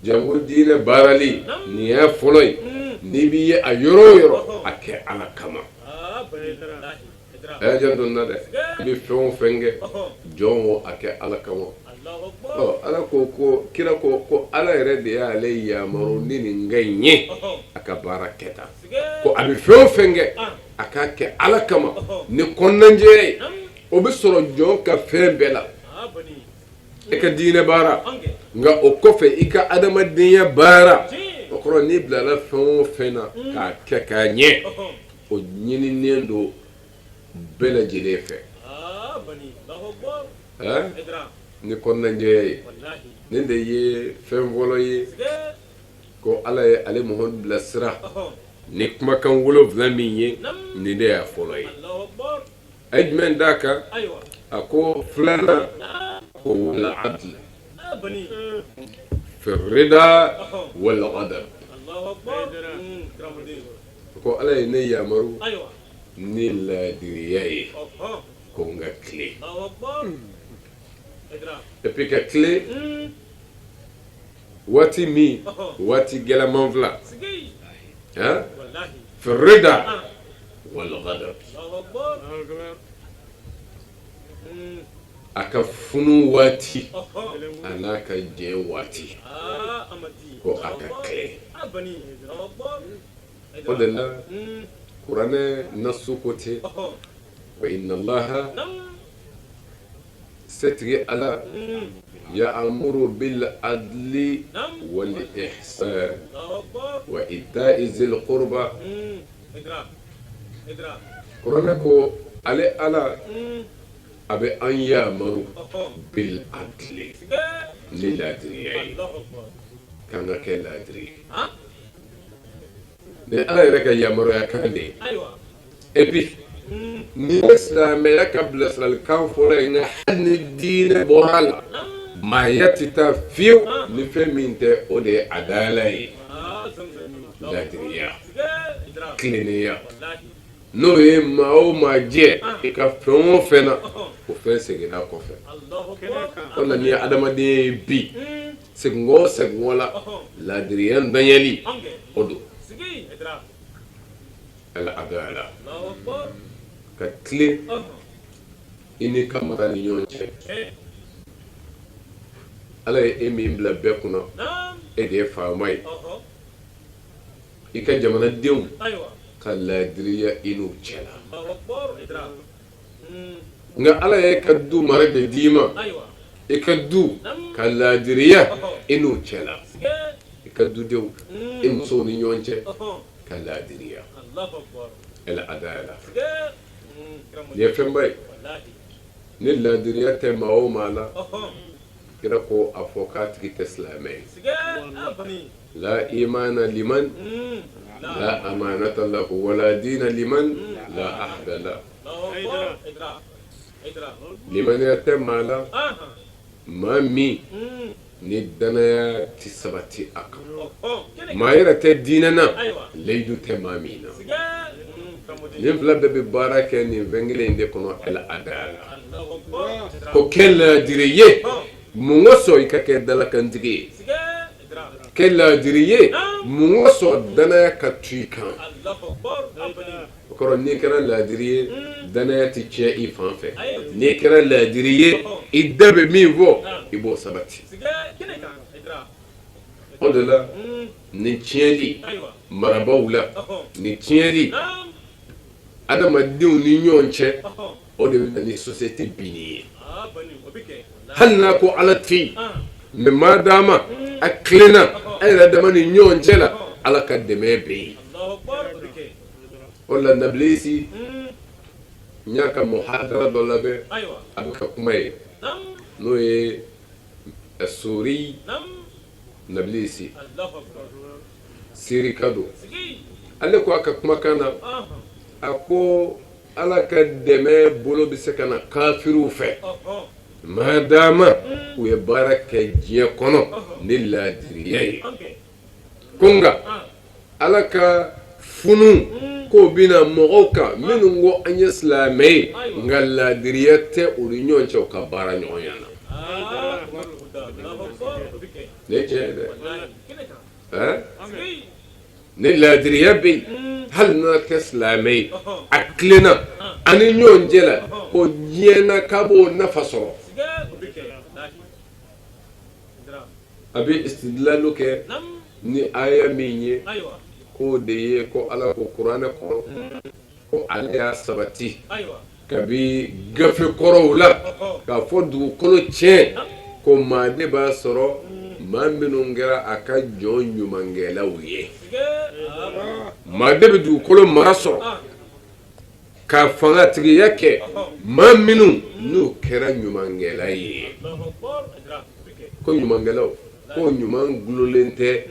janko diinɛ baarali, nin y'a fɔlɔ ye. N'i b'i ye a yɔrɔ o yɔrɔ, a kɛ Ala kama. A y'a janto nin na dɛ. I bɛ fɛn o fɛn kɛ, jɔn o, a kɛ Ala kama. Ɔ Ala ko ko kira ko ko Ala yɛrɛ de y'ale yamaru ni nin ka in ye, a ka baara kɛta ko a bɛ fɛn o fɛn kɛ, a k'a kɛ Ala kama ni kɔnɔnajɛya ye. O bɛ sɔrɔ jɔn ka fɛn bɛɛ la, i ka diinɛ baara, nka o kɔfɛ i ka adamadenya baara. O kɔrɔ, n'i bilala fɛn o fɛn na k'a kɛ k'a ɲɛ, o ɲininen don bɛɛ lajɛlen fɛ ni kɔnɔnajɛya ye. Nin de ye fɛn fɔlɔ ye ko Ala ye ale Muhamadu bilasira ni kumakan 7 min ye, nin de y'a fɔlɔ ye. A ye jumɛn d'a kan? A ko filanan ko wal adl fi rida wal ghadab. Ko Ala ye ne yamaru ni laadiriya ye, ko n ka tilen, et puis ka tilen waati min, waati gɛlɛman fila, fi rida wal ghadab, a ka funu waati a n'a ka jɛ waati, ko a ka tilen. O de la kuranɛ nasu ko ten wa inna Allaha, setigi Ala, ya'muru bil adli wal ihsan wa ita'i zil qurba. Kuranɛ ko ale Ala a bɛ an yamaru bil adli, ni laadiriya ye, k'an ka kɛ laadiri ye. Ni Ala yɛrɛ ka yamaruya kan de ye. Et puis nin ye silamɛya ka bilasiralikan fɔlɔ ye. Nka hali ni diinɛ bɔra a la, maaya tɛ taa fiyewu ni fɛn min tɛ, o de ye adala ye, laadiriya, tilennenya. N'o ye maa o maa jɛ i ka fɛn o fɛn na, o fɛn seginna kɔfɛ. O la ni adamaden ye bi segin o segin la, laadiriya ntanyali o don. Ala adala ka tilen i n'i ka mara ni ɲɔgɔn cɛ. Ala ye e min bila bɛɛ kunna, e de ye faama ye. I ka jamanadenw ka laadiriya i n'u cɛ la. Nka Ala ye ka du mara de d'i ma, i ka du ka laadiriya i n'u cɛ la, i ka dudenw, i musow ni ɲɔgɔn cɛ ka laadiriya. Ala adala nin ye fɛnba ye. Ni laadiriya tɛ maa o maa la, kira ko a fɔ k'a tigi tɛ silamɛ ye. La imana liman la amanata lahu wala dina liman la ahda la. Limaniya tɛ maa la, maa min ni dannaya tɛ sabati a kan, maa yɛrɛ tɛ diinɛ na, layidu tɛ maa min na. Nin fila bɛɛ bɛ baara kɛ nin fɛn kelen in de kɔnɔ, al adala. Ko kɛ laadiri ye, mun kosɔn i ka kɛ dalakantigi ye? Kɛ laadiri ye, mun kosɔn dannaya ka to i kan? O kɔrɔ, n'i kɛra laadiri ye, dannaya tɛ tiɲɛ i fan fɛ. N'i kɛra laadiri ye, i da bɛ min fɔ, i b'o sabati. O de la nin tiɲɛli marabaaw la, nin tiɲɛli adamadenw ni ɲɔgɔn cɛ, o de bɛ na ni société binni ye. Hali n'a ko Ala tɛ yen, mais maadama a tilenna a yɛrɛ dama ni ɲɔgɔn cɛ la, Ala ka dɛmɛ bɛ yen. O la Nabilisi n y'a ka muhadara dɔ labɛn, a bɛ ka kuma ye, n'o ye Sori Nabilisi Sirika don. Ale ko a ka kumakan na, a ko Ala ka dɛmɛ bolo bɛ se ka na kafiriw fɛ maadama u ye baara kɛ diɲɛ kɔnɔ ni laadiriya ye. Ko nka Ala ka funu k'o bɛna mɔgɔw kan minnu ko an ye silamɛ ye, nka laadiriya tɛ u ni ɲɔgɔn cɛ u ka baara ɲɔgɔnya na. Nin ye tiɲɛ ye dɛ. Ni laadiriya bɛ yen, hali n'a tɛ silamɛ ye, a tilenna a ni ɲɔgɔn cɛ la, ko diɲɛ na k'a b'o nafa sɔrɔ. A bɛ istidilalu kɛ ni aya min ye, k'o de ye ko Ala ko kuranɛ kɔnɔ ko ale y'a sabati kabi gafe kɔrɔw la k'a fɔ dugukolo tiɲɛ ko maa de b'a sɔrɔ, maa minnu kɛra a ka jɔn ɲumankɛlaw ye. Maa de bɛ dugukolo mara sɔrɔ ka fangatigiya kɛ, maa minnu n'u kɛra ɲumankɛla ye. Ko ɲumankɛlaw, ko ɲuman dulonnen tɛ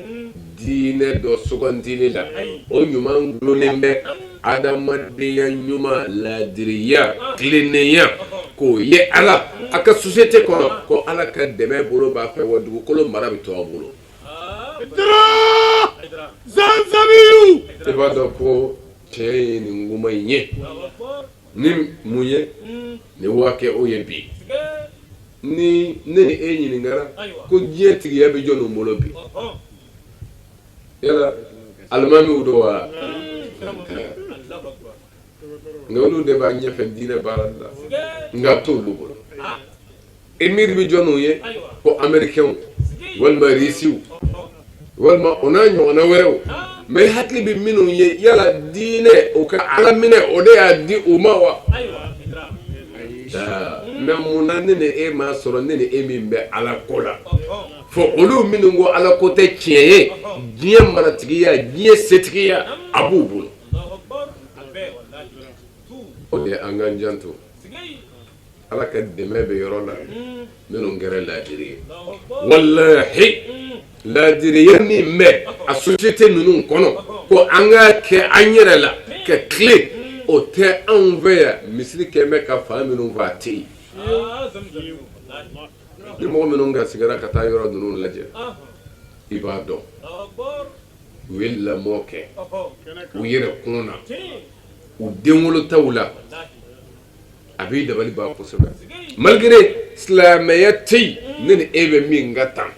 diinɛ dɔ sugandili la, o ɲuman dulonnen bɛ adamadenya ɲuman, laadiriya, tilennenya, k'o ye ala a ka société kɔnɔ, ko Ala ka dɛmɛ bolo b'a fɛ, wa dugukolo mara bɛ to a bolo. I b'a dɔn ko cɛ ye nin kuma in ye ni mun ye nin waa kɛ o ye bi ni ne ni e ɲininkara ko diɲɛ tigiya bɛ jɔn bolo bi, yala alimamiw don wa? Nka olu de b'a ɲɛfɛ diinɛ baara la, nka t'olu bolo. E miiri bɛ jɔnw ye ko américainw walima risiw walima o n'a ɲɔgɔnna wɛrɛw, mais hakili bɛ minnu ye, yala diinɛ o ka ala minɛ o de y'a di u ma wa? Mais mun na ne ni e m'a sɔrɔ, ne ni e min bɛ ala ko la, fo olu minnu ko ala ko tɛ tiɲɛ ye, diɲɛ maratigiya, diɲɛ setigiya a b'u bolo? O de ye an k'an janto. Ala ka dɛmɛ bɛ yɔrɔ la minnu kɛra laadiri ye. Walahi, laadiriya min bɛ a société ninnu kɔnɔ, ko an k'a kɛ an yɛrɛ la ka tilen, o tɛ anw fɛ yan. Misiri kɛn bɛ ka fan minnu fɔ, a tɛ yen. Ni mɔgɔ minnu ka sigira ka taa yɔrɔ ninnu lajɛ, i b'a dɔn u ye lamɔ kɛ u yɛrɛ kun na. U denwolotaw la, a b'i dabali ban kosɛbɛ, malgré silamɛya tɛ yen, ne ni e bɛ min ka tan,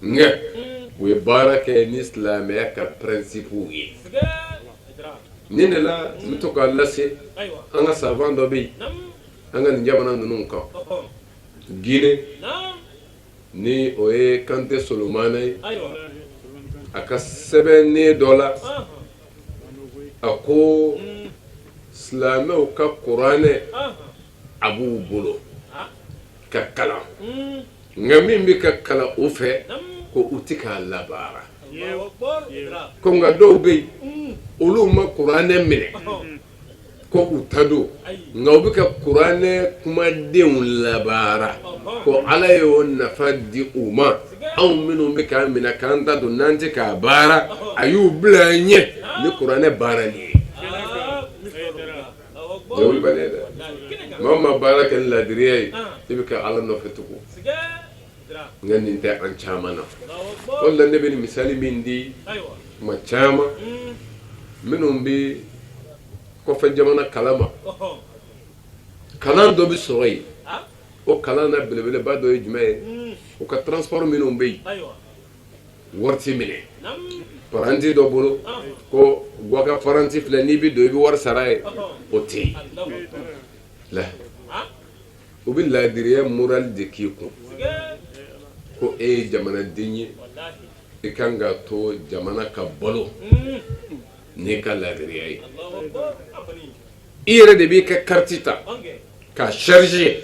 nka u ye baara kɛ ni silamɛya ka principe ye. Nin de la n bɛ to k'a lase, an ka savant dɔ bɛ yen an ka nin jamana ninnu kan, Guinée, ni o ye Kante Solomana ye. A ka sɛbɛnnen dɔ la, a ko silamɛw ka kuranɛ a b'u bolo ka kalan, nka min bɛ ka kalan u fɛ, ko u tɛ k'a labaara. Ko nka dɔw bɛ yen, olu ma kuranɛ minɛ ko u ta don, nka u bɛ ka kuranɛ kumadenw labaara, ko Ala y'o nafa di u ma. Anw minnu bɛ k'a minɛ k'an ta don, n'an tɛ k'a baara, a y'u bila an ɲɛ ni kuranɛ baarali ye. Wulibali ye dɛ. Maa ma baara kɛ ni ladiriya ye, i bɛ ka Ala nɔfɛ tugun, nka nin tɛ an caman na. O la ne bɛ nin misali min di tuma caman, minnu bɛ kɔfɛ jamana kalama, kalan dɔ bɛ sɔrɔ yen. O kalan na belebeleba dɔ ye jumɛn ye? U ka transport minnu bɛ yen, wari tɛ minɛ paranti dɔ bolo ko ka paranti filɛ, n'i bɛ don i bɛ wari sara ye, o tɛ yen la. U bɛ laadiriya moral de k'i kun ko e ye jamanaden ye, i kan ka to jamana ka balo n'i ka laadiriya ye. I yɛrɛ de b'i ka kariti ta ka charger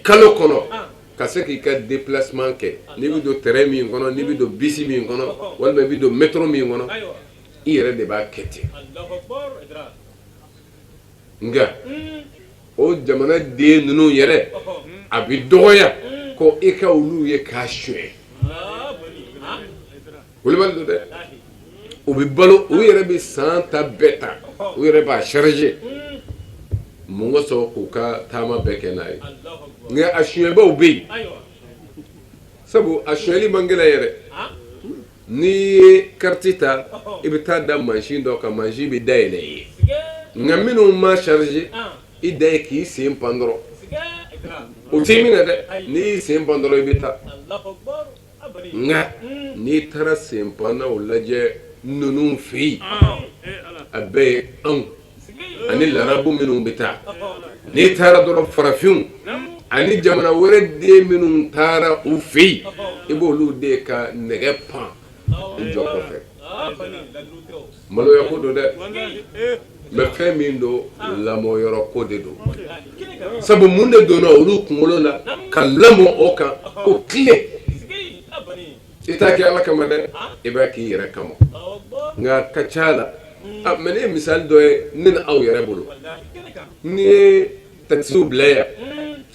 kalo kɔnɔ ka se k'i ka déplacement kɛ. N'i bɛ don train min kɔnɔ, n'i bɛ don bus min kɔnɔ, walima i bɛ don métro min kɔnɔ, i yɛrɛ de b'a kɛ ten. Nka o jamana den ninnu yɛrɛ, a bɛ dɔgɔya ko i ka olu ye k'a suɲɛ. Wulibali don dɛ. U bɛ balo, u yɛrɛ bɛ san ta bɛɛ ta, u yɛrɛ b'a charger mun ka sɔrɔ k'u ka taama bɛɛ kɛ n'a ye. Nka a suɲɛbaw bɛ yen, sabu a suɲɛli man gɛlɛn yɛrɛ. N'i ye kariti ta, i bɛ taa da mansin dɔ kan, mansin bɛ dayɛlɛ i ye. Nka minnu ma charger, i da ye k'i sen pan dɔrɔn, o t'i minɛ dɛ. N'i y'i sen pan dɔrɔn, i bɛ taa. Nka n'i taara senpannaw lajɛ ninnu fɛ yen, a bɛɛ ye anw ani larabu minnu bɛ taa. N'i taara dɔrɔn, farafinw ani jamana wɛrɛ den minnu taara u fɛ yen, i b'olu de ka nɛgɛ pan u jɔ kɔfɛ. Maloya ko don dɛ, mais fɛn min don, lamɔyɔrɔ ko de don. Sabu mun de donna olu kunkolo la ka lamɔ o kan ko tile i t'a kɛ Ala kama dɛ, i b'a k'i yɛrɛ kama. Nka ka ca la, mais ne ye misali dɔ ye ne ni aw yɛrɛ bolo. N'i ye takisiw bila yan,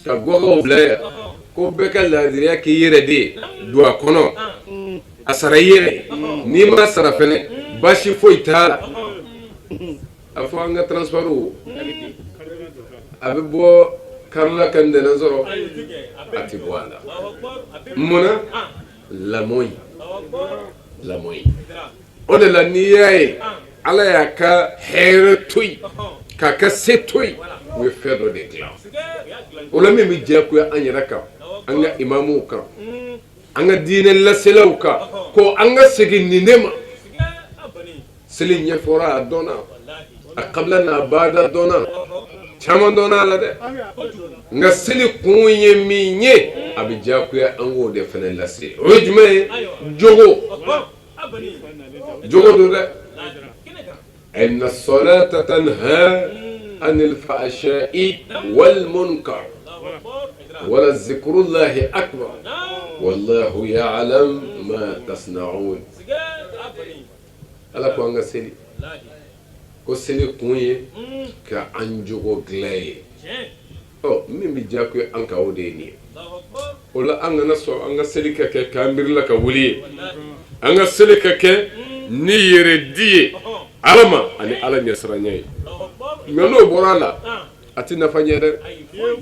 ka gɔgɔw bila yan, ko bɛɛ ka laadiriya k'i yɛrɛ de ye, don a kɔnɔ, a sara i yɛrɛ, n'i ma sara fɛnɛ, baasi foyi t'a la. A fɔ an ka transport, a bɛ bɔ karila ka ntɛnɛn sɔrɔ, a tɛ bɔ a la. Mun na? Lamɔ in, lamɔ in. O de la n'i y'a ye Ala y'a ka hɛrɛ to yen, k'a ka se to yen, u ye fɛn dɔ de dilan. O la min bɛ diyagoya an yɛrɛ kan, an ka imamuw kan, an ka diinɛ laselaw kan, ko an ka segin nin de ma. Seli ɲɛfɔra, a dɔnna, a kabila n'a baada dɔnna, caman dɔnna a la dɛ. Nka seli kun ye min ye, a bɛ diyagoya an k'o de fana lase. O ye jumɛn ye? Jogo, jogo don dɛ. Inna salata tanha anil fahsha'i wal munkar wala zikrullahi akbar wallahu ya'lam ma tasna'un. Ala ko an ka seli, ko seli kun ye ka an jogo dilan ye. Ɔ, min bɛ diyagoya an kan, o de ye nin ye. O la an kana sɔn an ka seli ka kɛ k'an birila ka wuli ye. An ka seli ka kɛ ni yɛrɛ di ye Ala ma ani Ala ɲɛsiranya ye. Nka n'o bɔra a la, a tɛ nafa ɲɛ dɛ.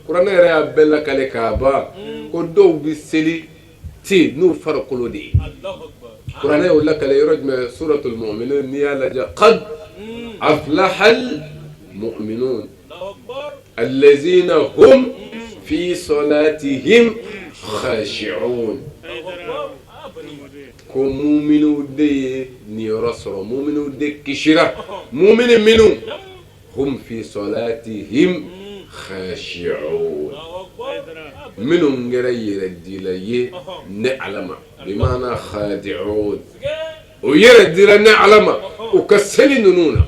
Kuranɛ yɛrɛ y'a bɛɛ lakale k'a ban ko dɔw bɛ seli ten n'u farikolo de ye. Kuranɛ y'o lakale yɔrɔ jumɛn? Suratul mu'minun. N'i y'a lajɛ, qad Aflahal mu'minun allazina hum fi salatihim khashi'un. Ko muminiw de ye niyɔrɔ sɔrɔ, muminiw de kisira, mumini minnu hum fi salatihim khashi'un, minnu kɛra yɛrɛdila ye ne Ala ma, bimaana khadi'un, o yɛrɛ dira ne Ala ma u ka seli ninnu na.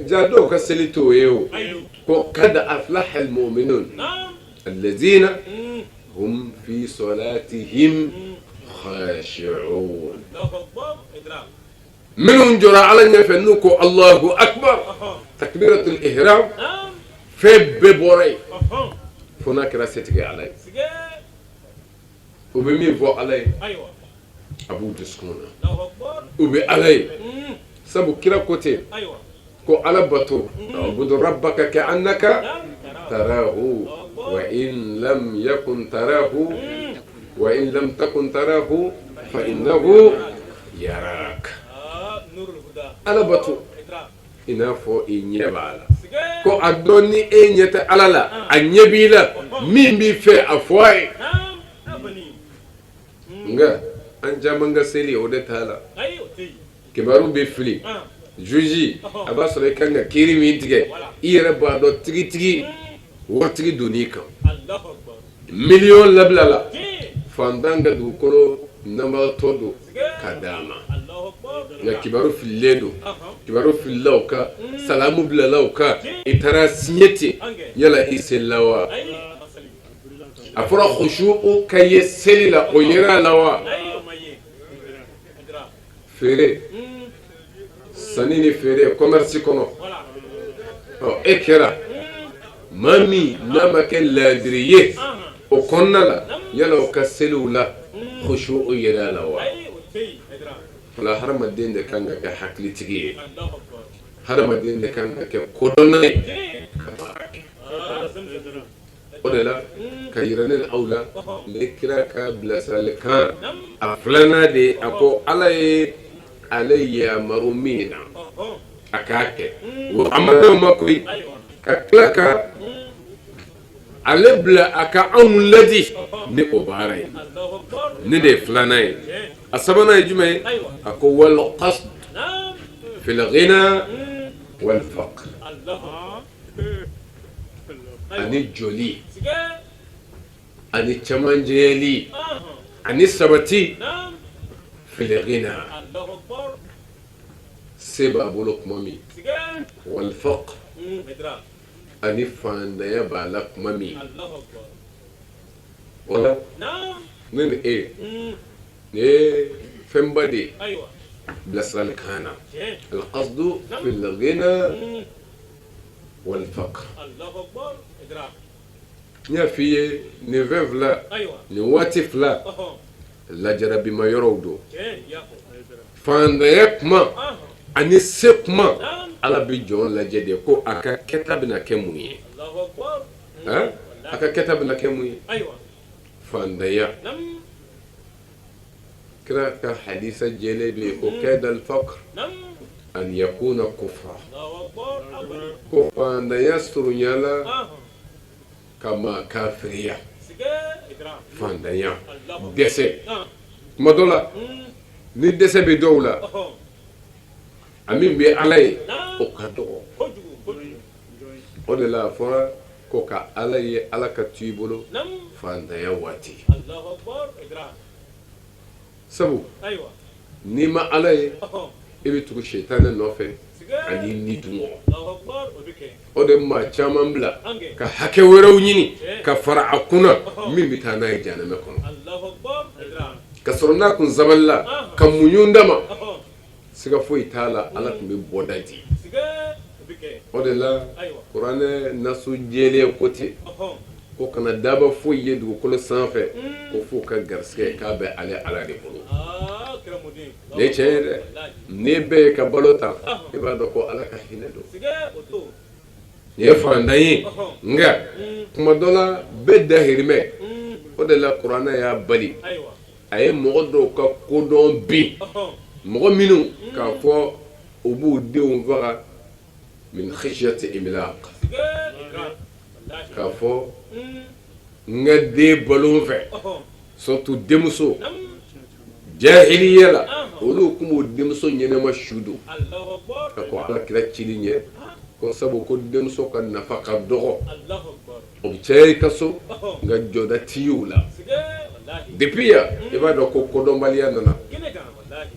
Ja dɔw ka seli t'o ye o. Ko kad aflaha almu'minun allazina hum fi salatihim khashi'un, minnu jɔra Ala ɲɛfɛ n'u ko Allahu akbar, takbiratul ihram, fɛn bɛɛ bɔra yen fo n'a kɛra setigi Ala ye. U bɛ min fɔ Ala ye a b'u dusukun na, u bɛ Ala ye, sabu kira ko ten ko Ala bato, ubudu rabbaka ka'annaka tarahu wa in lam yakun tarahu wa in lam takun tarahu fa innahu yarak. Ala bato i n'a fɔ i ɲɛ b'a la, ko a dɔn ni e ɲɛ tɛ Ala la, a ɲɛ b'i la, min b'i fɛ a fɔ a ye. Nka an caman ka seli o de t'a la, kibaru bɛ fili, juge a b'a sɔrɔ i kan ka kiiri min tigɛ, i yɛrɛ b'a dɔn tigitigi waritigi donn'i kan, miliyɔn labila la, fantan ka dugukolo nabatɔ don ka d'a ma, nka kibaru fililen don, kibaru filila o kan, salamu bilala o kan, i taara siɲɛ ten, yala i selila wa? A fɔra khushu'u ka ye seli la, o yera a la wa? Feere, sanni ni feere commerce kɔnɔ, ɔ e kɛra maa min n'a ma kɛ laadiri ye o kɔnɔna la, yala o ka seliw la khushu'u yera a la wa? O la hadamaden de kan ka kɛ hakilitigi ye, hadamaden de kan ka kɛ kodɔnna ye ka baara kɛ. O de la ka yira ne ni aw la, ne kira ka bilasiralikan a filanan de, a ko Ala ye ale yamaru min na a k'a kɛ, wa a ma dan o ma koyi, ka tila ka ale bila a ka anw ladi ni o baara ye. Ne de ye filanan ye. A sabanan ye jumɛn ye? A ko wal qasd fil ghina wal faqr, ani jɔli ani cɛmancɛyali ani sabati, fil ghina, se b'a bolo tuma min, wal faqr, ani fantanya b'a la tuma min. O la ne ni e, nin ye fɛnba de ye bilasiralikan na, al qasdu fil ghina wal faqr. N y'a f'i ye nin fɛn fila, nin waati fila, lajarabima yɔrɔw don. Fantanya kuma ani se kuma, Ala bɛ jɔn lajɛ de ko a ka kɛta bɛna kɛ mun ye, a ka kɛta bɛna kɛ mun ye. Fantanya, kira ka hadisa jɛlen bɛ yen ko kada al faqr an yakuna kufra, ko fantanya surunyala ka maa kafiriya. Fantanya, dɛsɛ, tuma dɔ la ni dɛsɛ bɛ dɔw la, a min bɛ Ala ye o ka dɔgɔ. O de la a fɔra ko ka Ala ye, Ala ka to i bolo fantanya waati, sabu n'i ma Ala ye, i bɛ tugu sitanɛ nɔfɛ ani ni dungɔ. O de maa caman bila ka hakɛ wɛrɛw ɲini ka fara a kunna min bɛ taa n'a ye jahanama kɔnɔ, ka sɔrɔ n'a kun sabalila ka muɲu dama, siga foyi t'a la Ala tun bɛ bɔda di. O de la kuranɛ nasu jɛlen ko ten ko kana daba foyi ye dugukolo sanfɛ ko f'u ka garisɛgɛ k'a bɛ ale Ala de bolo. Nin ye tiɲɛ ye dɛ. N'i bɛɛ ye ka balo ta, i b'a dɔn ko Ala ka hinɛ don. Nin ye fantan ye, nka tuma dɔ la bɛɛ dahirimɛ. O de la kuranɛ y'a bali, a ye mɔgɔ dɔw ka kodɔn bin, mɔgɔ minnu k'a fɔ U b'u denw faga min khashyati imlaq, k'a fɔ n ka den balo n fɛ, surtout denmuso. Jahiliya la, olu tun b'u denmuso ɲɛnama su don ka kɔn Ala kira cili ɲɛ, ko sabu ko denmuso ka nafa ka dɔgɔ, o bɛ caya i ka so, nka jɔda t'i ye o la. Depuis yan, i b'a dɔn ko kodɔnbaliya nana.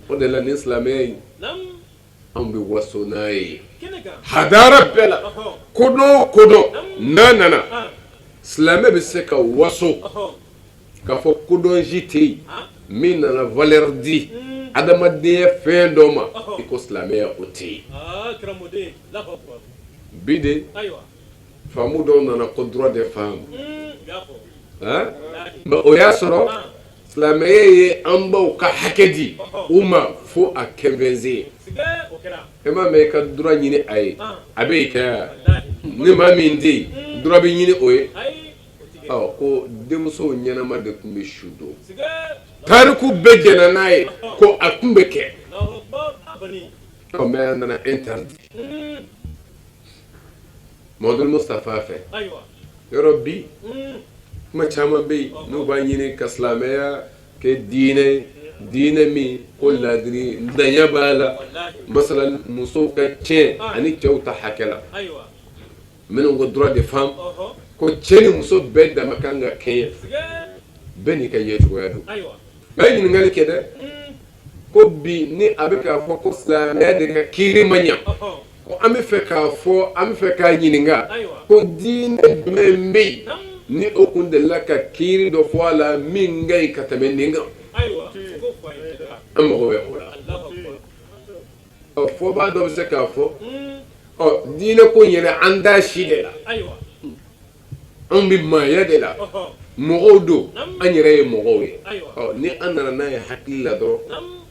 O de la nin silamɛya in, anw bɛ waso n'a ye hadara bɛɛ la. Kodɔn o kodɔn n'a nana, silamɛ bɛ se ka waso k'a fɔ kodɔn si tɛ yen min nana valeur di adamadenya fɛn dɔ ma i ko silamɛya, o tɛ yen. Bi de faamu dɔw nana ko droit des femmes, mais o y'a sɔrɔ silamɛya ye an baw ka hakɛ di u ma fo a kɛnfɛnse. E m'a mɛn i ka droit ɲini a ye, a bɛ yen kɛ ni maa min tɛ yen, droit bɛ ɲini o ye. Ɔ ko denmusow ɲɛnama de tun bɛ su don, tariku bɛɛ jɛnna n'a ye ko a tun bɛ kɛ. Ɔ mais a nana interdit Mamadu Mustafa fɛ. Yɔrɔ bi, kuma caman bɛ yen n'u b'a ɲini ka silamɛya kɛ diinɛ, diinɛ min ko laadiri danya b'a la, masalan musow ka tiɲɛ ani cɛw ta hakɛ la, minnu ko droit des femmes, ko cɛ ni muso bɛɛ dama kan ka kɛɲɛ, bɛɛ n'i ka yecogoya don. A ye ɲininkali kɛ dɛ, ko bi ni a bɛ k'a fɔ ko silamɛya de ka kiiri ma ɲa, ko an bɛ fɛ k'a fɔ, an bɛ fɛ k'a ɲininka ko diinɛ jumɛn bɛ yen ni o kun delila ka kiiri dɔ fɔ a la min ka ɲi ka tɛmɛ nin kan? An mago bɛ o la. Ɔ fɔbaa dɔ bɛ se k'a fɔ, ɔ diinɛ ko in yɛrɛ, an t'a si de la, anw bɛ maaya de la, mɔgɔw don, an yɛrɛ ye mɔgɔw ye. Ɔ ni an nana n'a ye hakili la dɔrɔn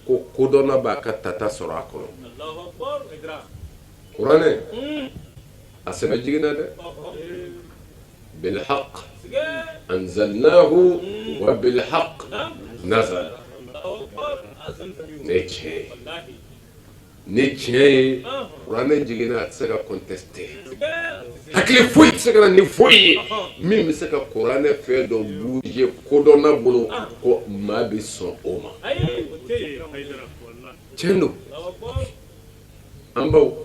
ko kodɔnna b'a ka tata sɔrɔ a kɔnɔ. Kuranɛ a sɛbɛ jiginna dɛ, bilhaq anzalnahu wa bilhaq nazal. Ne tiɲɛ ye, ni tiɲɛ ye, kuranɛ jiginna, a tɛ se ka contester. Hakili foyi tɛ se ka na ni foyi ye min bɛ se ka kuranɛ fɛn dɔ bouger kodɔnna bolo ko maa bɛ sɔn o ma. Tiɲɛ don, an baw.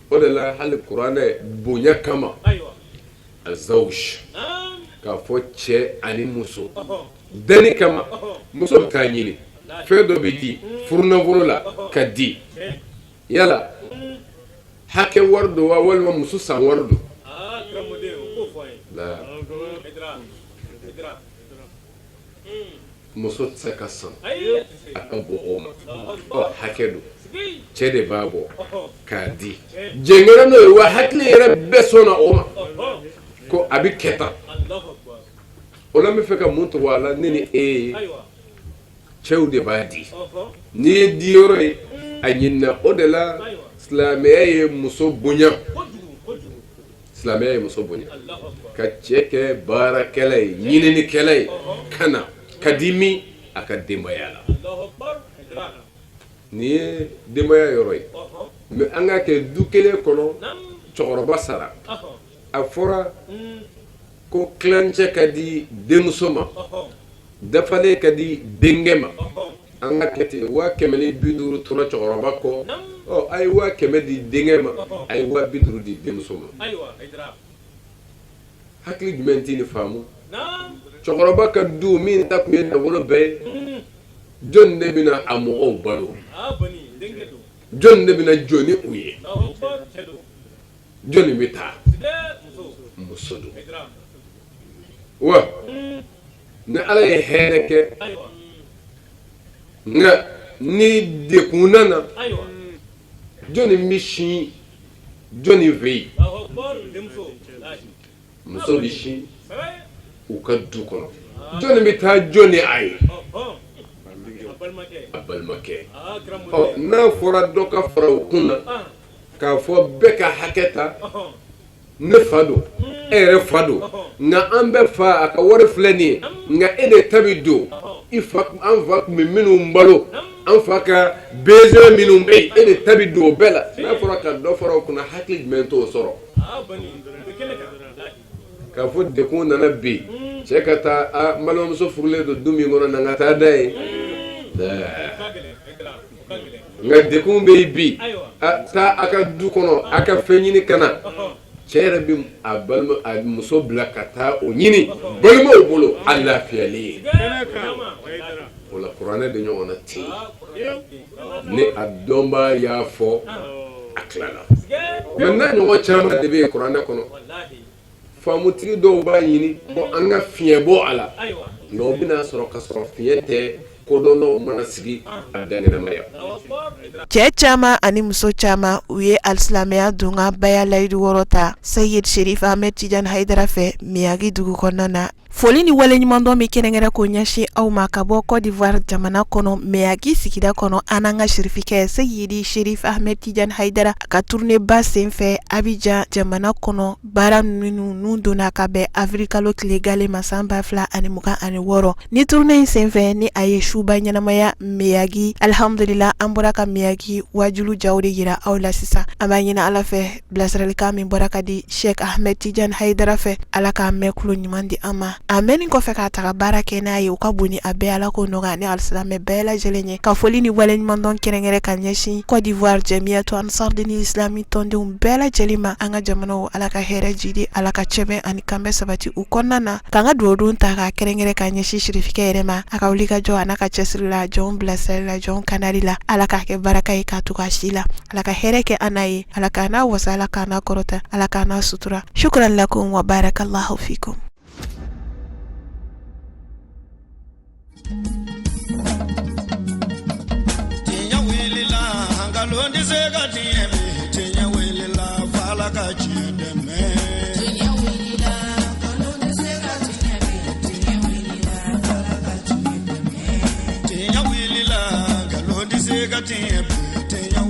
O de la hali kuranɛ bonya kama, azawj, k'a fɔ cɛ ani muso danni kama, muso bɛ taa ɲini, fɛn dɔ bɛ di furunafolo la ka di, yala hakɛ wari don wa, walima muso san wari don? Muso tɛ se ka san, a ka bon o ma. Ɔ hakɛ don, cɛ de b'a bɔ k'a di, jɛn kɛra n'o ye wa, hakili yɛrɛ bɛɛ sɔnna o ma ko a bɛ kɛ tan. O la n bɛ fɛ ka mun tugu a la, ne ni e ye, cɛw de b'a di. N'i ye di yɔrɔ ye, a ɲinina. O de la silamɛya ye muso bonya, silamɛya ye muso bonya ka cɛ kɛ baarakɛla ye, ɲininikɛla ye, ka na ka di min a ka denbaya la. Nin ye denbaya yɔrɔ ye. Mais an k'a kɛ du kelen kɔnɔ, cɛkɔrɔba sara, a fɔra ko tilancɛ ka di denmuso ma, dafalen ka di denkɛ ma. An ka kɛ ten, 150 tora cɛkɔrɔba kɔ. Ɔ a ye 100 000 di denkɛ ma, a ye 50 000 di denmuso ma. Hakili jumɛn tɛ nin faamu? Cɛkɔrɔba ka du min ta tun ye nafolo bɛɛ ye, jɔn de bɛna a mɔgɔw balo? Jɔn de bɛna jɔ ni u ye? Jɔnni bɛ taa? Muso don wa. Ni Ala ye hɛrɛ kɛ, nka ni degun nana, jɔnni bɛ sin jɔnni fɛ yen? Muso bɛ sin u ka du kɔnɔ. Jɔnni bɛ taa jɔ ni a ye? A balimakɛ. Ɔ n'a fɔra dɔ ka fara o kun na k'a fɔ bɛɛ ka hakɛ ta, ne fa don, e yɛrɛ fa don, nka an bɛɛ fa a ka wari filɛ nin ye, nka e de ta bɛ don. I fa, an fa tun bɛ minnu balo, An fa ka besoin minnu bɛ yen, e de ta bɛ don o bɛɛ la. N'a fɔra ka dɔ fara o kunna, hakili jumɛn t'o sɔrɔ? K'a fɔ dekun nana bi, cɛ ka taa a n balimamuso furulen don du min kɔnɔ, na n ka taa da yen. Nka dekun bɛ yen bi, taa a ka du kɔnɔ, a ka fɛn ɲini ka na. Cɛ yɛrɛ bɛ a balima a muso bila ka taa o ɲini balimaw bolo, a lafiyalen ye. O la, kuranɛ de ɲɔgɔnna tɛ yen. Ni a dɔnbaa y'a fɔ, a tilala. Mɛ n'a ɲɔgɔn caman de bɛ yen kuranɛ kɔnɔ. Faamutigi dɔw b'a ɲini ko an ka fiɲɛ bɔ a la, nka o bɛna sɔrɔ ka sɔrɔ fiɲɛ tɛ. Kodɔnnaw mana sigi a daɲɛnamaya. Cɛ caman ani muso caman, u ye alisilamɛya donkan baya layidu wɔɔrɔ ta Seyid Sherif Ahmed Tidiane Hayidara fɛ Miyagi dugu kɔnɔna na. Foli ni waleɲumandɔn bɛ kɛrɛnkɛrɛn k'o ɲɛsin aw ma ka bɔ Côte d'Ivoire jamana kɔnɔ, Miyagi sigida kɔnɔ, an n'an ka sirifikɛ Seyidi Sherif Ahmed Tidiane Hayidara a ka tournée ba senfɛ Abidjan jamana kɔnɔ. Baara minnu n'u donna ka bɛn avril kalo tile gale ma san 2026 ni tournée in senfɛ, ni a ye suba ɲɛnamaya Miyagi. Alihamdulila, an bɔra ka Miyagi wajulu jaw de yira aw la sisan. An b'a ɲini Ala fɛ, bilasiralikan min bɔra ka di Sheikh Ahmed Tidiane Hayidara fɛ, Ala k'a mɛn kulo ɲuman di an ma. A mɛnni kɔfɛ k'a taga baara kɛ n'a ye, o ka bon ni a bɛɛ. Ala k'o nɔgɔya ni alisilamɛ bɛɛ lajɛlen ye. Ka foli ni waleɲumandɔn kɛrɛnkɛrɛn ka ɲɛsin Côte d'Ivoire Jamiatu Ansar Dini Islami tɔndenw bɛɛ lajɛlen ma. An ka jamanaw, Ala ka hɛrɛ jidi, Ala ka cɛbɛn ani kanbɛn sabati u kɔnɔna na. K'an ka dugawudon ta k'a kɛrɛnkɛrɛn ka ɲɛsin sirifikɛ yɛrɛ ma, a ka wuli ka jɔ a n'a ka cɛsiri la, jɔnw bilasirali la, jɔnw kandali la. Ala k'a kɛ baraka ye k'a tugu a si la. Ala ka hɛrɛ kɛ an n'a ye. Ala k'an n'a wasa, Ala k'an n'a kɔrɔta, Ala k'an n'a sutura. Shukran lakum wa barakallahu fikum. Tiɲɛ wulila, nkalon tɛ se ka tiɲɛ bi. Tiɲɛ wulila, f'Ala ka tiɲɛ dɛmɛ. Tiɲɛ wulila, nkalon tɛ se ka tiɲɛ bi. Tiɲɛ wulila, f'Ala ka tiɲɛ dɛmɛ. Tiɲɛ wulila, nkalon tɛ se ka tiɲɛ bi. Tiɲɛ